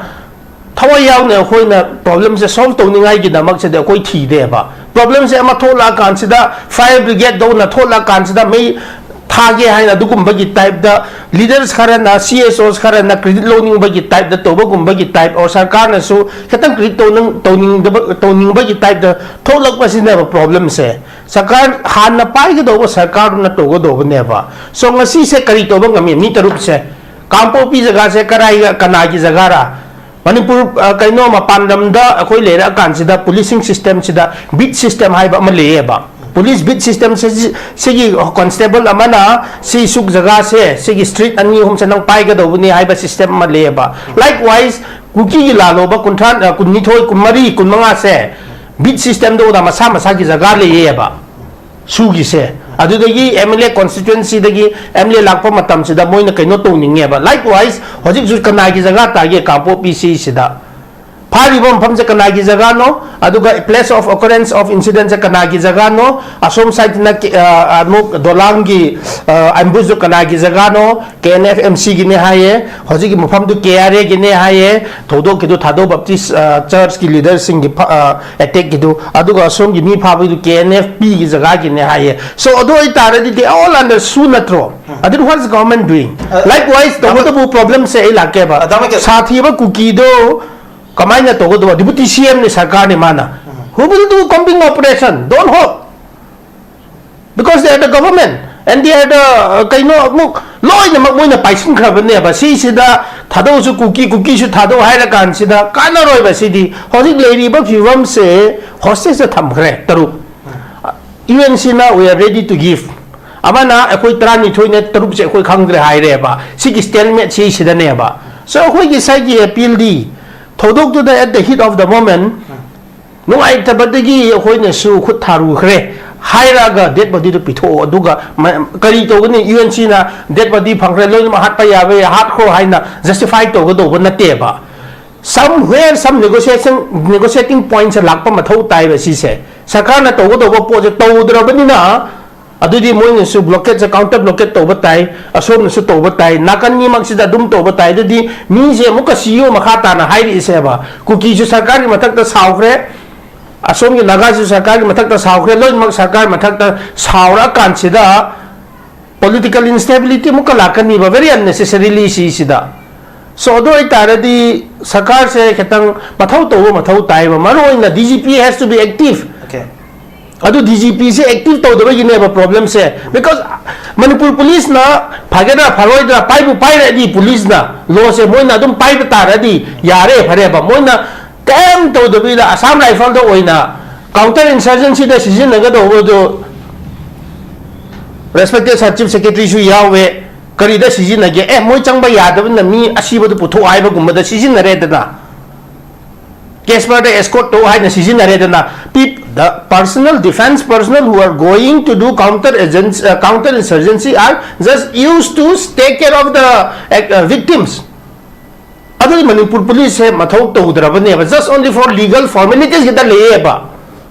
ꯊꯋꯥꯏ ꯌꯥꯎꯅ ꯑꯩꯈꯣꯏꯅ problemꯁꯦ solve ꯇꯧꯅꯤꯡꯉꯥꯏꯒꯤꯗꯃꯛꯁꯤꯗ ꯑꯩꯈꯣꯏ ꯊꯤꯗꯦꯕ꯫ Problemꯁꯦ ꯑꯃ ꯊꯣꯛꯂꯛꯑꯀꯥꯟꯁꯤꯗ fire brigade ꯗꯧꯅ ꯊꯣꯛꯂꯛꯑꯀꯥꯟꯁꯤꯗ ꯃꯩ ꯊꯥꯒꯦ ꯍꯥꯏꯅ ꯑꯗꯨꯒꯨꯝꯕꯒꯤ typeꯇ leaders ꯈꯔꯅ, C S Os ꯈꯔꯅ credit ꯂꯧꯅꯤꯡꯕꯒꯤ typeꯇ ꯇꯧꯕꯒꯨꯝꯕꯒꯤ type, or ꯁꯔꯀꯥꯔꯅꯁꯨ ꯈꯤꯇꯪ credit ꯇꯧꯅꯤꯡ-, ꯇꯧꯅꯤꯡꯗꯕ, ꯇꯧꯅꯤꯡꯕꯒꯤ typeꯇ ꯊꯣꯛꯂꯛꯄꯁꯤꯅꯦꯕ problemꯁꯦ꯫ ꯁꯔꯀꯥꯔ ꯍꯥꯟꯅ ꯄꯥꯏꯒꯗꯧꯕ ꯁꯔꯀꯥꯔꯗꯨꯅ ꯇꯧꯒꯗꯧꯕꯅꯦꯕ꯫ So ꯉꯁꯤꯁꯦ ꯀꯔꯤ ꯇꯧꯕ ꯉꯝꯃꯤ? ꯃꯤ ꯇꯔꯨꯛꯁꯦ ꯀꯥꯡꯄꯣꯛꯄꯤ ꯖꯒꯥꯁꯦ ꯀꯔꯥꯏꯒ, ꯀꯅꯥꯒꯤ ꯖꯒꯥꯔꯥ? ꯃꯅꯤꯄꯨꯔ, ꯑ, ꯀꯩꯅꯣ, ꯃꯄꯥꯟ ꯂꯝꯗ ꯑꯩꯈꯣꯏ ꯂꯩꯔꯛꯑꯀꯥꯟꯁꯤꯗ policing systemꯁꯤꯗ beat system ꯍꯥꯏꯕ ꯑꯃ ꯂꯩꯌꯦꯕ꯫ Police beat system ꯁꯤ, ꯁꯤꯒꯤ constable ꯑꯃꯅ ꯁꯤ ꯁꯨꯛ ꯖꯒꯥꯁꯦ, ꯁꯤꯒꯤ street ꯑꯅꯤ ꯑꯍꯨꯝꯁꯦ ꯅꯪ ꯄꯥꯏꯒꯗꯧꯕꯅꯤ ꯍꯥꯏꯕ system ꯑꯃ ꯂꯩꯌꯦꯕ꯫ Likewise, ꯀꯨꯀꯤꯒꯤ ꯂꯥꯜꯂꯣꯕ ꯀꯨꯟꯊ꯭ꯔꯥ, ꯑ, ꯀꯨꯟꯅꯤꯊꯣꯏ, ꯀꯨꯟꯃꯔꯤ, ꯀꯨꯟꯃꯉꯥꯁꯦ beat systemꯗ ꯃꯁꯥ ꯃꯁꯥꯒꯤ ꯖꯒꯥ ꯂꯩꯌꯦꯕ꯫ ꯁꯨꯒꯤꯁꯦ꯫ ꯑꯗꯨꯗꯒꯤ M L A constituencyꯗꯒꯤ M L A ꯂꯥꯛꯄ ꯃꯇꯝꯁꯤꯗ ꯃꯣꯏꯅ ꯀꯩꯅꯣ ꯇꯧꯅꯤꯡꯉꯦꯕ꯫ Likewise, ꯍꯧꯖꯤꯛꯁꯨ ꯀꯅꯥꯒꯤ ꯖꯒꯥ ꯇꯥꯒꯦ? ꯀꯥꯡꯄꯣꯛꯄꯤ ꯁꯤꯁꯤꯗ꯫ ꯐꯥꯔꯤꯕ ꯃꯐꯝꯁꯦ ꯀꯅꯥꯒꯤ ꯖꯒꯥꯅꯣ? ꯑꯗꯨꯒ place of occurrence of incidentꯁꯦ ꯀꯅꯥꯒꯤ ꯖꯒꯥꯅꯣ? ꯑꯁꯣꯝ sideꯅ ꯀꯦ-, ꯑ, ꯑꯃꯨꯛ ꯗꯣꯂꯥꯡꯒꯤ, ꯑ, ambushdꯗꯣ ꯀꯅꯥꯒꯤ ꯖꯒꯥꯅꯣ? K N F M Cꯒꯤꯅꯦ ꯍꯥꯏꯌꯦ, ꯍꯧꯖꯤꯛꯀꯤ ꯃꯐꯝꯗꯨ K R Aꯒꯤꯅꯦ ꯍꯥꯏꯌꯦ, ꯊꯧꯗꯣꯛꯀꯤꯗꯨ ꯊꯥꯗꯧ Baptist, ꯑ, Churchꯀꯤ leaderꯁꯤꯡꯒꯤ ꯐ-, ꯑ, attackꯀꯤꯗꯨ, ꯑꯗꯨꯒ ꯑꯁꯣꯝꯒꯤ ꯃꯤ ꯐꯥꯕꯒꯤꯗꯨ K N F Pꯒꯤ ꯖꯒꯥꯒꯤꯅꯦ ꯍꯥꯏꯌꯦ꯫ So ꯑꯗꯨ ꯑꯣꯏꯇꯥꯔꯗꯤ they all under SoO ꯅꯠꯇ꯭ꯔꯣ? ꯑꯗꯨꯗꯤ what is government doing? ꯑ, Likewise ꯇꯥꯃꯣ-, ꯇꯧꯒꯗꯕ problemꯁꯦ ꯑꯩ ꯂꯥꯛꯀꯦꯕ꯫ ꯑ, ꯇꯥꯃꯣ ꯀꯦ-, ꯁꯥꯊꯤꯕ ꯀꯨꯀꯤꯗꯣ ꯀꯃꯥꯏꯅ ꯇꯧꯒꯗꯕ? Deputy C Mꯅꯤ, ꯁꯔꯀꯥꯔꯅꯤ ꯃꯥꯅ꯫ Who will do combing operation? Don't hope. Because they are the government and they are the, uh, ꯀꯩꯅꯣ ꯑꯃꯨꯛ ꯂꯣꯏꯅꯃꯛ ꯃꯣꯏꯅ ꯄꯥꯏꯁꯤꯟꯈ꯭ꯔꯕꯅꯦꯕ꯫ ꯁꯤꯁꯤꯗ ꯊꯥꯗꯧꯁꯨ ꯀꯨꯀꯤ, ꯀꯨꯀꯤꯁꯨ ꯊꯥꯗꯧ ꯍꯥꯏꯔꯀꯥꯟꯁꯤꯗ ꯀꯥꯟꯅꯔꯣꯏꯕ꯫ ꯁꯤꯗꯤ ꯍꯧꯖꯤꯛ ꯂꯩꯔꯤꯕ ꯐꯤꯕꯝꯁꯦ hostageꯇ ꯊꯝꯈ꯭ꯔꯦ ꯇꯔꯨꯛ꯫ UNCꯅ "We are ready to give"꯫ ꯑꯃꯅ "ꯑꯩꯈꯣꯏ ꯇꯔꯥꯅꯤꯊꯣꯏꯅꯦ, ꯇꯔꯨꯛꯁꯦ ꯑꯩꯈꯣꯏ ꯈꯪꯗ꯭ꯔꯦ" ꯍꯥꯏꯔꯦꯕ꯫ ꯁꯤꯒꯤ stalemate ꯁꯤꯁꯤꯗꯅꯦꯕ꯫ So ꯑꯩꯈꯣꯏꯒꯤ ꯉꯁꯥꯏꯒꯤ appealꯗꯤ ꯊꯧꯗꯣꯛꯇꯨꯗ at the heat of the moment ꯅꯨꯡꯉꯥꯏꯇꯕꯗꯒꯤ ꯑꯩꯈꯣꯏꯅꯁꯨ ꯈꯨꯠ ꯊꯥꯔꯨꯈ꯭ꯔꯦ꯫ ꯍꯥꯏꯔꯛꯑꯒ ꯗꯦꯠ ꯕꯣꯗꯤꯗꯨ ꯄꯤꯊꯣꯛꯑꯣ, ꯑꯗꯨꯒ ꯃ- ꯀꯔꯤ ꯇꯧꯒꯅꯤ? ꯌꯨ ꯑꯦꯟ ꯁꯤꯅ ꯗꯦꯠ ꯕꯣꯗꯤ ꯐꯪꯈ꯭ꯔꯦ, ꯂꯣꯏꯅꯃꯛ ꯍꯥꯠꯄ ꯌꯥꯕ ꯍꯥꯠꯈ꯭ꯔꯣ ꯍꯥꯏꯅ ꯖꯁꯇꯤꯐꯥꯏ ꯇꯧꯒꯗꯧꯕ ꯅꯠꯇꯦꯕ꯫ Somewhere some negotiation, negotiating pointꯁꯦ ꯂꯥꯛꯄ ꯃꯊꯧ ꯇꯥꯏꯕ ꯁꯤꯁꯦ꯫ ꯁꯔꯀꯥꯔꯅ ꯇꯧꯒꯗꯧꯕ ꯄꯣꯠꯁꯦ ꯇꯧꯗ꯭ꯔꯕꯅꯤꯅ, ꯑꯗꯨꯗꯤ ꯃꯣꯏꯅꯁꯨ blockade, counter blockade ꯇꯧꯕ ꯇꯥꯏ, ꯑꯁꯣꯝꯅꯁꯨ ꯇꯧꯕ ꯇꯥꯏ, ꯅꯥꯀꯟ ꯑꯅꯤꯃꯛꯁꯤꯗ ꯑꯗꯨꯝ ꯇꯧꯕ ꯇꯥꯏ꯫ ꯑꯗꯨꯗꯤ ꯃꯤꯁꯦ ꯑꯃꯨꯛꯀ ꯁꯤ ꯏ ꯑꯣ ꯃꯈꯥ ꯇꯥꯅ ꯍꯥꯏꯔꯛꯏꯁꯦꯕ, ꯀꯨꯀꯤꯁꯨ ꯁꯔꯀꯥꯔꯒꯤ ꯃꯊꯛꯇ ꯁꯥꯎꯈ꯭ꯔꯦ, ꯑꯁꯣꯝꯒꯤ ꯅꯥꯒꯥꯁꯨ ꯁꯔꯀꯥꯔꯒꯤ ꯃꯊꯛꯇ ꯁꯥꯎꯈ꯭ꯔꯦ, ꯂꯣꯏꯅꯃꯛ ꯁꯔꯀꯥꯔ ꯃꯊꯛꯇ ꯁꯥꯎꯔꯛꯑꯀꯥꯟꯁꯤꯗ political instability ꯑꯃꯨꯛꯀ ꯂꯥꯛꯀꯅꯤꯕ, very unnecessarily ꯁꯤꯁꯤꯗ꯫ So ꯑꯗꯨ ꯑꯣꯏꯇꯥꯔꯗꯤ ꯁꯔꯀꯥꯔꯁꯦ ꯈꯤꯇꯪ ꯃꯊꯧ ꯇꯧꯕ ꯃꯊꯧ ꯇꯥꯏꯕ, ꯃꯔꯨ ꯑꯣꯏꯅ D G P has to be active꯫ Okay. ꯑꯗꯨ D G P say active ꯇꯧꯗꯕꯒꯤꯅꯦꯕ problemꯁꯦ, because Manipur policeꯅ ꯐꯒꯗ꯭ꯔꯥ ꯐꯔꯣꯏꯗ꯭ꯔꯥ, ꯄꯥꯏꯕꯨ ꯄꯥꯏꯔꯗꯤ policeꯅ lawꯁꯦ ꯃꯣꯏꯅ ꯑꯗꯨꯝ ꯄꯥꯏꯕ ꯇꯥꯔꯗꯤ ꯌꯥꯔꯦ, ꯐꯔꯦꯕ꯫ ꯃꯣꯏꯅ ꯀꯩꯝ ꯇꯧꯗꯕꯤꯗ Assam Riflesꯗ ꯑꯣꯏꯅ counter insurgencyꯗ ꯁꯤꯖꯤꯟꯅꯒꯗꯧꯕꯗꯨ, respected Sir Chief Secretaryꯁꯨ ꯌꯥꯎꯋꯦ, ꯀꯔꯤꯗ ꯁꯤꯖꯤꯟꯅꯒꯦ? ꯑꯦ, ꯃꯣꯏ ꯆꯪꯕ ꯌꯥꯗꯕꯅꯤꯅ ꯃꯤ ꯑꯁꯤꯕꯗꯨ ꯄꯨꯊꯣꯛ ꯍꯥꯏꯕꯒꯨꯝꯕꯗ ꯁꯤꯖꯤꯟꯅꯔꯦꯗꯅ꯫ Casper-ꯗ escort ꯇꯧ ꯍꯥꯏꯅ ꯁꯤꯖꯤꯟꯅꯔꯦꯗꯅ꯫ Peop- the personal defense personnel who are going to do counter agents, uh, counter insurgency are just used to take care of the uh, victims. ꯑꯗꯨꯗꯤ ꯃꯅꯤꯄꯨꯔ policeꯁꯦ ꯃꯊꯧ ꯇꯧꯗ꯭ꯔꯕꯅꯦꯕ, just only for legal formalities ꯈꯤꯇ ꯂꯩꯌꯦꯕ꯫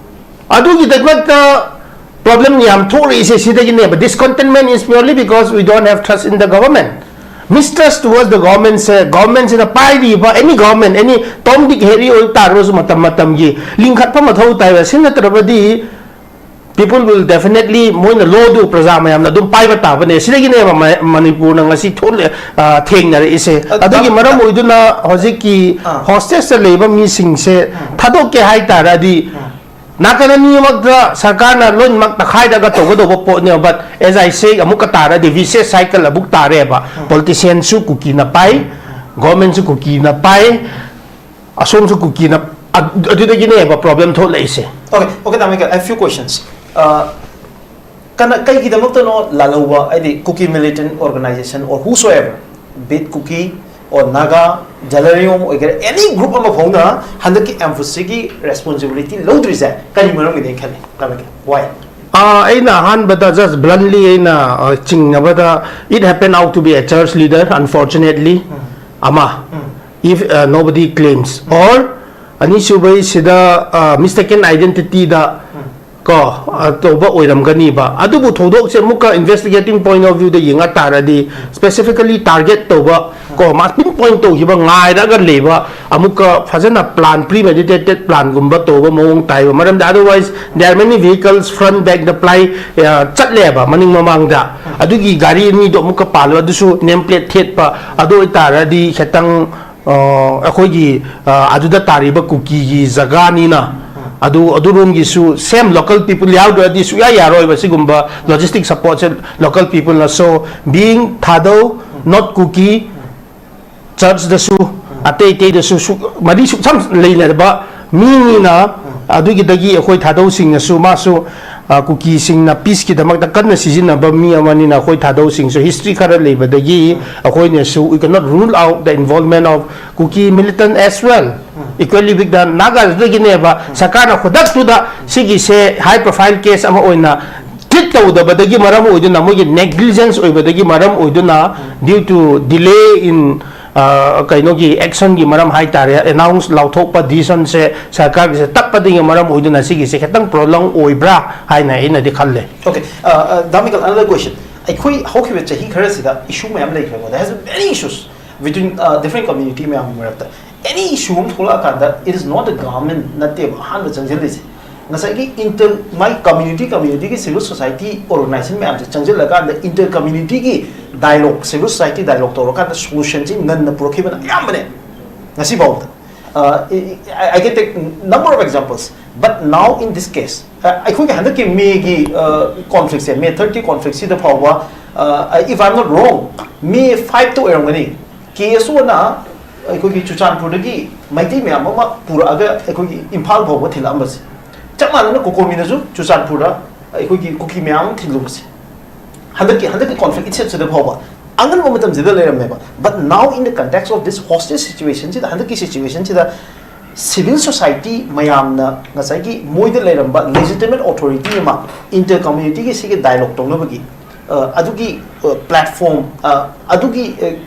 ꯑꯗꯨꯒꯤꯗꯃꯛꯇ problem ꯌꯥꯝ ꯊꯣꯛꯂꯛꯏꯁꯦ ꯁꯤꯗꯒꯤꯅꯦꯕ꯫ Discontentment is purely because we don't have trust in the government. Mistrust towards the governmentꯁꯦ, governmentꯁꯤꯅ ꯄꯥꯏꯔꯤꯕ any government, any Tom Dick Harry ꯑꯣꯏꯕ ꯇꯥꯔꯒꯁꯨ ꯃꯇꯝ ꯃꯇꯝꯒꯤ ꯂꯤꯡꯈꯠꯄ ꯃꯊꯧ ꯇꯥꯏꯕ꯫ ꯁꯤ ꯅꯠꯇ꯭ꯔꯕꯗꯤ people will definitely, ꯃꯣꯏꯅ lawꯗꯨ ꯄ꯭ꯔꯖꯥ ꯃꯌꯥꯝꯅ ꯑꯗꯨꯝ ꯄꯥꯏꯕ ꯇꯥꯕꯅꯦ꯫ ꯁꯤꯗꯒꯤꯅꯦꯕ ꯃ- ꯃꯅꯤꯄꯨꯔꯅ ꯉꯁꯤ ꯊꯣꯛꯂꯦ, ꯑ, ꯊꯦꯡꯅꯔꯛꯏꯁꯦ꯫ ꯑ, ꯑꯗꯨꯒꯤ ꯗ- ꯃꯔꯝ ꯑꯣꯏꯗꯨꯅ ꯍꯧꯖꯤꯛꯀꯤ ꯑ. hostageꯇ ꯂꯩꯕ ꯃꯤꯁꯤꯡꯁꯦ ꯊꯥꯗꯣꯛꯀꯦ ꯍꯥꯏ ꯇꯥꯔꯗꯤ ꯅꯥꯀꯟ ꯑꯅꯤꯃꯛꯇ ꯁꯔꯀꯥꯔꯅ ꯂꯣꯏꯅꯃꯛ ꯇꯛꯈꯥꯏꯔꯒ ꯇꯧꯒꯗꯧꯕ ꯄꯣꯠꯅꯦꯕ꯫ But as I say, ꯑꯃꯨꯛꯀ ꯇꯥꯔꯗꯤ vicious cycle ꯑꯃꯨꯛ ꯇꯥꯔꯦꯕ꯫ Politicianꯁꯨ ꯀꯨꯀꯤꯅ ꯄꯥꯏ, governmentꯁꯨ ꯀꯨꯀꯤꯅ ꯄꯥꯏ, ꯑꯁꯣꯝꯁꯨ ꯀꯨꯀꯤꯅ, ꯑ- ꯑꯗꯨꯗꯒꯤꯅꯦꯕ problem ꯊꯣꯛꯂꯛꯏꯁꯦ꯫ Okay, okay, Tamika, a few questions. Uh, ꯀꯅꯥ, ꯀꯩꯒꯤꯗꯃꯛꯇꯅꯣ ꯂꯥꯜꯍꯧꯕ, ꯍꯥꯏꯗꯤ Kuki militant organization or whosoever, be it Kuki or Naga, Zalariong ꯑꯣꯏꯒꯦꯔꯥ, any group ꯑꯃ ꯐꯥꯎꯅ ꯍꯟꯗꯛꯀꯤ ambushigeꯒꯤ responsibility ꯂꯧꯗ꯭ꯔꯤꯁꯦ ꯀꯔꯤ ꯃꯔꯝꯒꯤꯅꯦ ꯈꯜꯂꯤ? Tamika, why? ꯑꯩꯅ ꯑꯍꯥꯟꯕꯗ just bluntly ꯑꯩꯅ ꯆꯤꯡꯅꯕꯗ, it happened out to be a church leader, unfortunately. ꯑꯃ, if nobody claims, or ꯑꯅꯤꯁꯨꯕꯩꯁꯤꯗ mistaken identityꯗ ꯀꯣ ꯇꯧꯕ ꯑꯣꯏꯔꯝꯒꯅꯤꯕ꯫ ꯑꯗꯨꯕꯨ ꯊꯧꯗꯣꯛꯁꯦ ꯑꯃꯨꯛꯀ investigating point of viewꯗ ꯌꯦꯡꯉ ꯇꯥꯔꯗꯤ, specifically target ꯇꯧꯕ ꯀꯣ ꯃꯥ pinpoint ꯇꯧꯈꯤꯕ ꯉꯥꯏꯔꯒ ꯂꯩꯕ, ꯑꯃꯨꯛꯀ ꯐꯖꯅ plan, premeditated planꯒꯨꯝꯕ ꯇꯧꯕ ꯃꯑꯣꯡ ꯇꯥꯏꯕ꯫ ꯃꯔꯝꯗꯤ otherwise there are many vehicles front backꯗ ply ꯆꯠꯂꯦꯕ ꯃꯅꯤꯡ ꯃꯃꯥꯡꯗ꯫ ꯑꯗꯨꯒꯤ ꯒꯥꯔꯤ ꯑꯅꯤꯗꯣ ꯑꯃꯨꯛꯀ ꯄꯥꯜꯂꯣ, ꯑꯗꯨꯁꯨ name plate ꯊꯦꯠꯄ꯫ ꯑꯗꯨ ꯑꯣꯏꯇꯥꯔꯗꯤ ꯈꯤꯇꯪ ꯑꯩꯈꯣꯏꯒꯤ ꯑꯗꯨꯗ ꯇꯥꯔꯤꯕ ꯀꯨꯀꯤꯒꯤ ꯖꯒꯥꯅꯤꯅ, ꯑꯗꯨ ꯑꯗꯨꯔꯣꯝꯒꯤꯁꯨ same local people ꯌꯥꯎꯗ꯭ꯔꯗꯤ ꯁꯨꯛꯌꯥ ꯌꯥꯔꯣꯏꯕ ꯁꯤꯒꯨꯝꯕ logistic supportꯁꯦ local peopleꯅ꯫ So being Thadou, not ꯀꯨꯀꯤ, churchꯇꯁꯨ ꯑꯇꯩ ꯑꯇꯩꯗꯁꯨ ꯁꯨ ꯃꯔꯤ ꯁꯨꯛꯁꯝ ꯂꯩꯅꯗꯕ ꯃꯤꯅꯤꯅ, ꯑꯗꯨꯒꯤꯗꯒꯤ ꯑꯩꯈꯣꯏ ꯊꯥꯗꯧꯁꯤꯡꯅꯁꯨ ꯃꯥꯁꯨ ꯀꯨꯀꯤꯁꯤꯡꯅ peaceꯀꯤꯗꯃꯛꯇ ꯀꯟꯅ ꯁꯤꯖꯤꯟꯅꯕ ꯃꯤ ꯑꯃꯅꯤꯅ ꯑꯩꯈꯣꯏ ꯊꯥꯗꯧꯁꯤꯡꯁꯨ history ꯈꯔ ꯂꯩꯕꯗꯒꯤ ꯑꯩꯈꯣꯏꯅꯁꯨ we cannot rule out the involvement of Kuki militant as well, equally with the Nagasꯗꯒꯤꯅꯦꯕ ꯁꯔꯀꯥꯔꯅ ꯈꯨꯗꯛꯇꯨꯗ ꯁꯤꯒꯤꯁꯦ high profile case ꯑꯃ ꯑꯣꯏꯅ treat ꯇꯧꯗꯕꯗꯒꯤ ꯃꯔꯝ ꯑꯣꯏꯗꯨꯅ, ꯃꯣꯏꯒꯤ negligence ꯑꯣꯏꯕꯗꯒꯤ ꯃꯔꯝ ꯑꯣꯏꯗꯨꯅ, due to delay in ꯀꯩꯅꯣꯒꯤ actionꯒꯤ ꯃꯔꯝ ꯍꯥꯏꯇꯥꯔꯦ, announce ꯂꯥꯎꯊꯣꯛꯄ decisionꯁꯦ ꯁꯔꯀꯥꯔꯒꯤꯁꯦ ꯇꯞꯄꯗꯒꯤ ꯃꯔꯝ ꯑꯣꯏꯗꯨꯅ ꯁꯤꯒꯤꯁꯦ ꯈꯤꯇꯪ prolong ꯑꯣꯏꯕ꯭ꯔꯥ ꯍꯥꯏꯅ ꯑꯩꯅꯗꯤ ꯈꯜꯂꯦ꯫ Okay, uh, uh, Damical, another question. ꯑꯩꯈꯣꯏ ꯍꯧꯈꯤꯕ ꯆꯍꯤ ꯈꯔꯁꯤꯗ issue ꯃꯌꯥꯝ ꯂꯩꯈ꯭ꯔꯦꯀꯣ, there has been many issues between uh, different community ꯃꯌꯥꯝꯒꯤ ꯃꯔꯛꯇ꯫ Any issue ꯑꯃ ꯊꯣꯛꯂꯛꯑꯀꯥꯟꯗ it is not the government ꯅꯠꯇꯦꯕ ꯑꯍꯥꯟꯕ ꯆꯪꯁꯤꯜꯂꯤꯁꯦ꯫ ꯉꯁꯥꯏꯒꯤ inter my community communityꯒꯤ civil society organization ꯃꯌꯥꯝꯁꯦ ꯆꯪꯁꯤꯜꯂꯀꯥꯟꯗ inter communityꯒꯤ dialogue, civil society dialogue ꯇꯧꯔꯀꯥꯟꯗ solutionꯁꯤ ꯉꯟꯅ ꯄꯨꯔꯛꯈꯤꯕꯅ ꯑꯌꯥꯝꯕꯅꯦ ꯉꯁꯤꯐꯥꯎꯗ꯫ Uh, I, I can take number of examples, but now in this case, ꯑꯩꯈꯣꯏꯒꯤ ꯍꯟꯗꯛꯀꯤ Mayꯒꯤ conflictꯁꯦ, May thirdꯀꯤ conflictꯁꯤꯗ ꯐꯥꯎꯕ, if I am not wrong, May fiveꯇ ꯑꯣꯏꯔꯝꯒꯅꯤ, KSOꯅ ꯑꯩꯈꯣꯏꯒꯤ ꯆꯨꯔꯆꯥꯟꯄꯨꯔꯗꯒꯤ ꯃꯩꯇꯩ ꯃꯌꯥꯝ ꯑꯃ ꯄꯨꯔꯛꯑꯒ ꯑꯩꯈꯣꯏꯒꯤ ꯏꯝꯐꯥꯜ ꯐꯥꯎꯕ ꯊꯤꯜꯂꯛꯑꯝꯕꯁꯦ꯫ ꯆꯞ ꯃꯥꯟꯅꯅ COCOMIꯅꯁꯨ ꯆꯨꯔꯆꯥꯟꯄꯨꯔꯗ ꯑꯩꯈꯣꯏꯒꯤ ꯀꯨꯀꯤ ꯃꯌꯥꯝ ꯑꯃ ꯊꯤꯜꯂꯨꯕꯁꯦ꯫ ꯍꯟꯗꯛꯀꯤ ꯍꯟꯗꯛꯀꯤ conflict itselfꯁꯤꯗ ꯐꯥꯎꯕ ꯑꯉꯟꯕ ꯃꯇꯝꯁꯤꯗ ꯂꯩꯔꯝꯃꯦꯕ꯫ But now in the context of this hostage situationꯁꯤꯗ, ꯍꯟꯗꯛꯀꯤ situationꯁꯤꯗ ꯁꯤꯚꯤꯜ ꯁꯣꯁꯥꯏꯇꯤ ꯃꯌꯥꯝꯅ ꯉꯁꯥꯏꯒꯤ ꯃꯣꯏꯗ ꯂꯩꯔꯝꯕ ꯂꯦꯖꯤꯇꯤꯃꯦꯠ ꯑꯣꯊꯣꯔꯤꯇꯤ ꯑꯃ, ꯏꯟꯇꯔ ꯀꯝꯃ꯭ꯌꯨꯅꯤꯇꯤꯒꯤ ꯁꯤꯒꯤ ꯗꯥꯏꯂꯣꯛ ꯇꯧꯅꯕꯒꯤ, ꯑ, ꯑꯗꯨꯒꯤ, ꯑ, ꯄ꯭ꯂꯦꯠꯐꯣꯝ, ꯑ, ꯑꯗꯨꯒꯤ, ꯑ,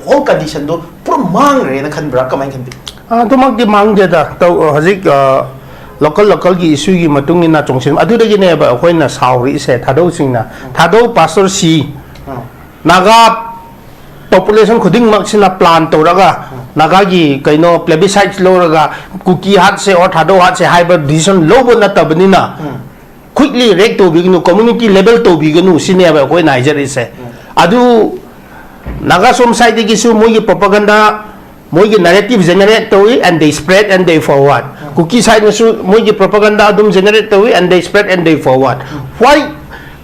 ꯍꯣꯜ ꯀꯟꯗꯤꯁꯟꯗꯣ ꯄꯨꯔꯥ ꯃꯥꯡꯈ꯭ꯔꯦꯅ ꯈꯟꯕ꯭ꯔꯥ? ꯀꯃꯥꯏꯅ ꯈꯟꯕꯤ? ꯑꯗꯨꯃꯛꯇꯤ ꯃꯥꯡꯗꯦꯗ꯫ ꯇꯧ-, ꯍꯧꯖꯤꯛ, ꯑ, ꯂꯣꯀꯦꯜ ꯂꯣꯀꯦꯜꯒꯤ ꯏꯁꯨꯒꯤ ꯃꯇꯨꯡ ꯏꯟꯅ ꯆꯣꯡꯁꯤꯟ-, ꯑꯗꯨꯗꯒꯤꯅꯦꯕ ꯑꯩꯈꯣꯏꯅ ꯁꯥꯎꯔꯛꯏꯁꯦ, ꯊꯥꯗꯧꯁꯤꯡꯅ꯫ ꯊꯥꯗꯧ ꯄꯥꯁꯇꯔ ꯁꯤ, ꯎꯝ꯫ ꯅꯥꯒꯥ ꯄꯣꯄꯨꯂꯦꯁꯟ ꯈꯨꯗꯤꯡꯃꯛꯁꯤꯅ ꯄ꯭ꯂꯥꯟ ꯇꯧꯔꯒ, ꯎꯝ꯫ ꯅꯥꯒꯥꯒꯤ ꯀꯩꯅꯣ ꯄ꯭ꯂꯦꯕꯤꯁꯥꯏꯠ ꯂꯧꯔꯒ ꯀꯨꯀꯤ ꯍꯥꯠꯁꯦ ꯑꯣꯔ ꯊꯥꯗꯧ ꯍꯥꯠꯁꯦ ꯍꯥꯏꯕ ꯗꯤꯁꯤꯖꯟ ꯂꯧꯕ ꯅꯠꯇꯕꯅꯤꯅ, ꯎꯝ꯫ ꯀ꯭ꯋꯤꯛꯂꯤ ꯔꯦꯛ ꯇꯧꯕꯤꯒꯅꯨ, ꯀꯝꯃ꯭ꯌꯨꯅꯤꯇꯤ ꯂꯦꯕꯦꯜ ꯇꯧꯕꯤꯒꯅꯨ ꯁꯤꯅꯦꯕ ꯑꯩꯈꯣꯏꯅ ꯍꯥꯏꯖꯔꯤꯁꯦ꯫ ꯎꯝ꯫ ꯑꯗꯨ ꯅꯥꯒꯥ ꯁꯣꯝ ꯁꯥꯏꯗꯒꯤꯁꯨ ꯃꯣꯏꯒꯤ ꯄ꯭ꯔꯣꯄꯥꯒꯟꯗꯥ, ꯃꯣꯏꯒꯤ ꯅꯦꯔꯦꯇꯤꯚ ꯖꯦꯅꯦꯔꯦꯠ ꯇꯧꯏ, and they spread and they forward꯫ ꯎꯝ꯫ ꯀꯨꯀꯤ ꯁꯥꯏꯗꯅꯁꯨ ꯃꯣꯏꯒꯤ ꯄ꯭ꯔꯣꯄꯥꯒꯟꯗꯥ ꯑꯗꯨꯝ ꯖꯦꯅꯦꯔꯦꯠ ꯇꯧꯏ, and they spread and they forward꯫ Um. Why?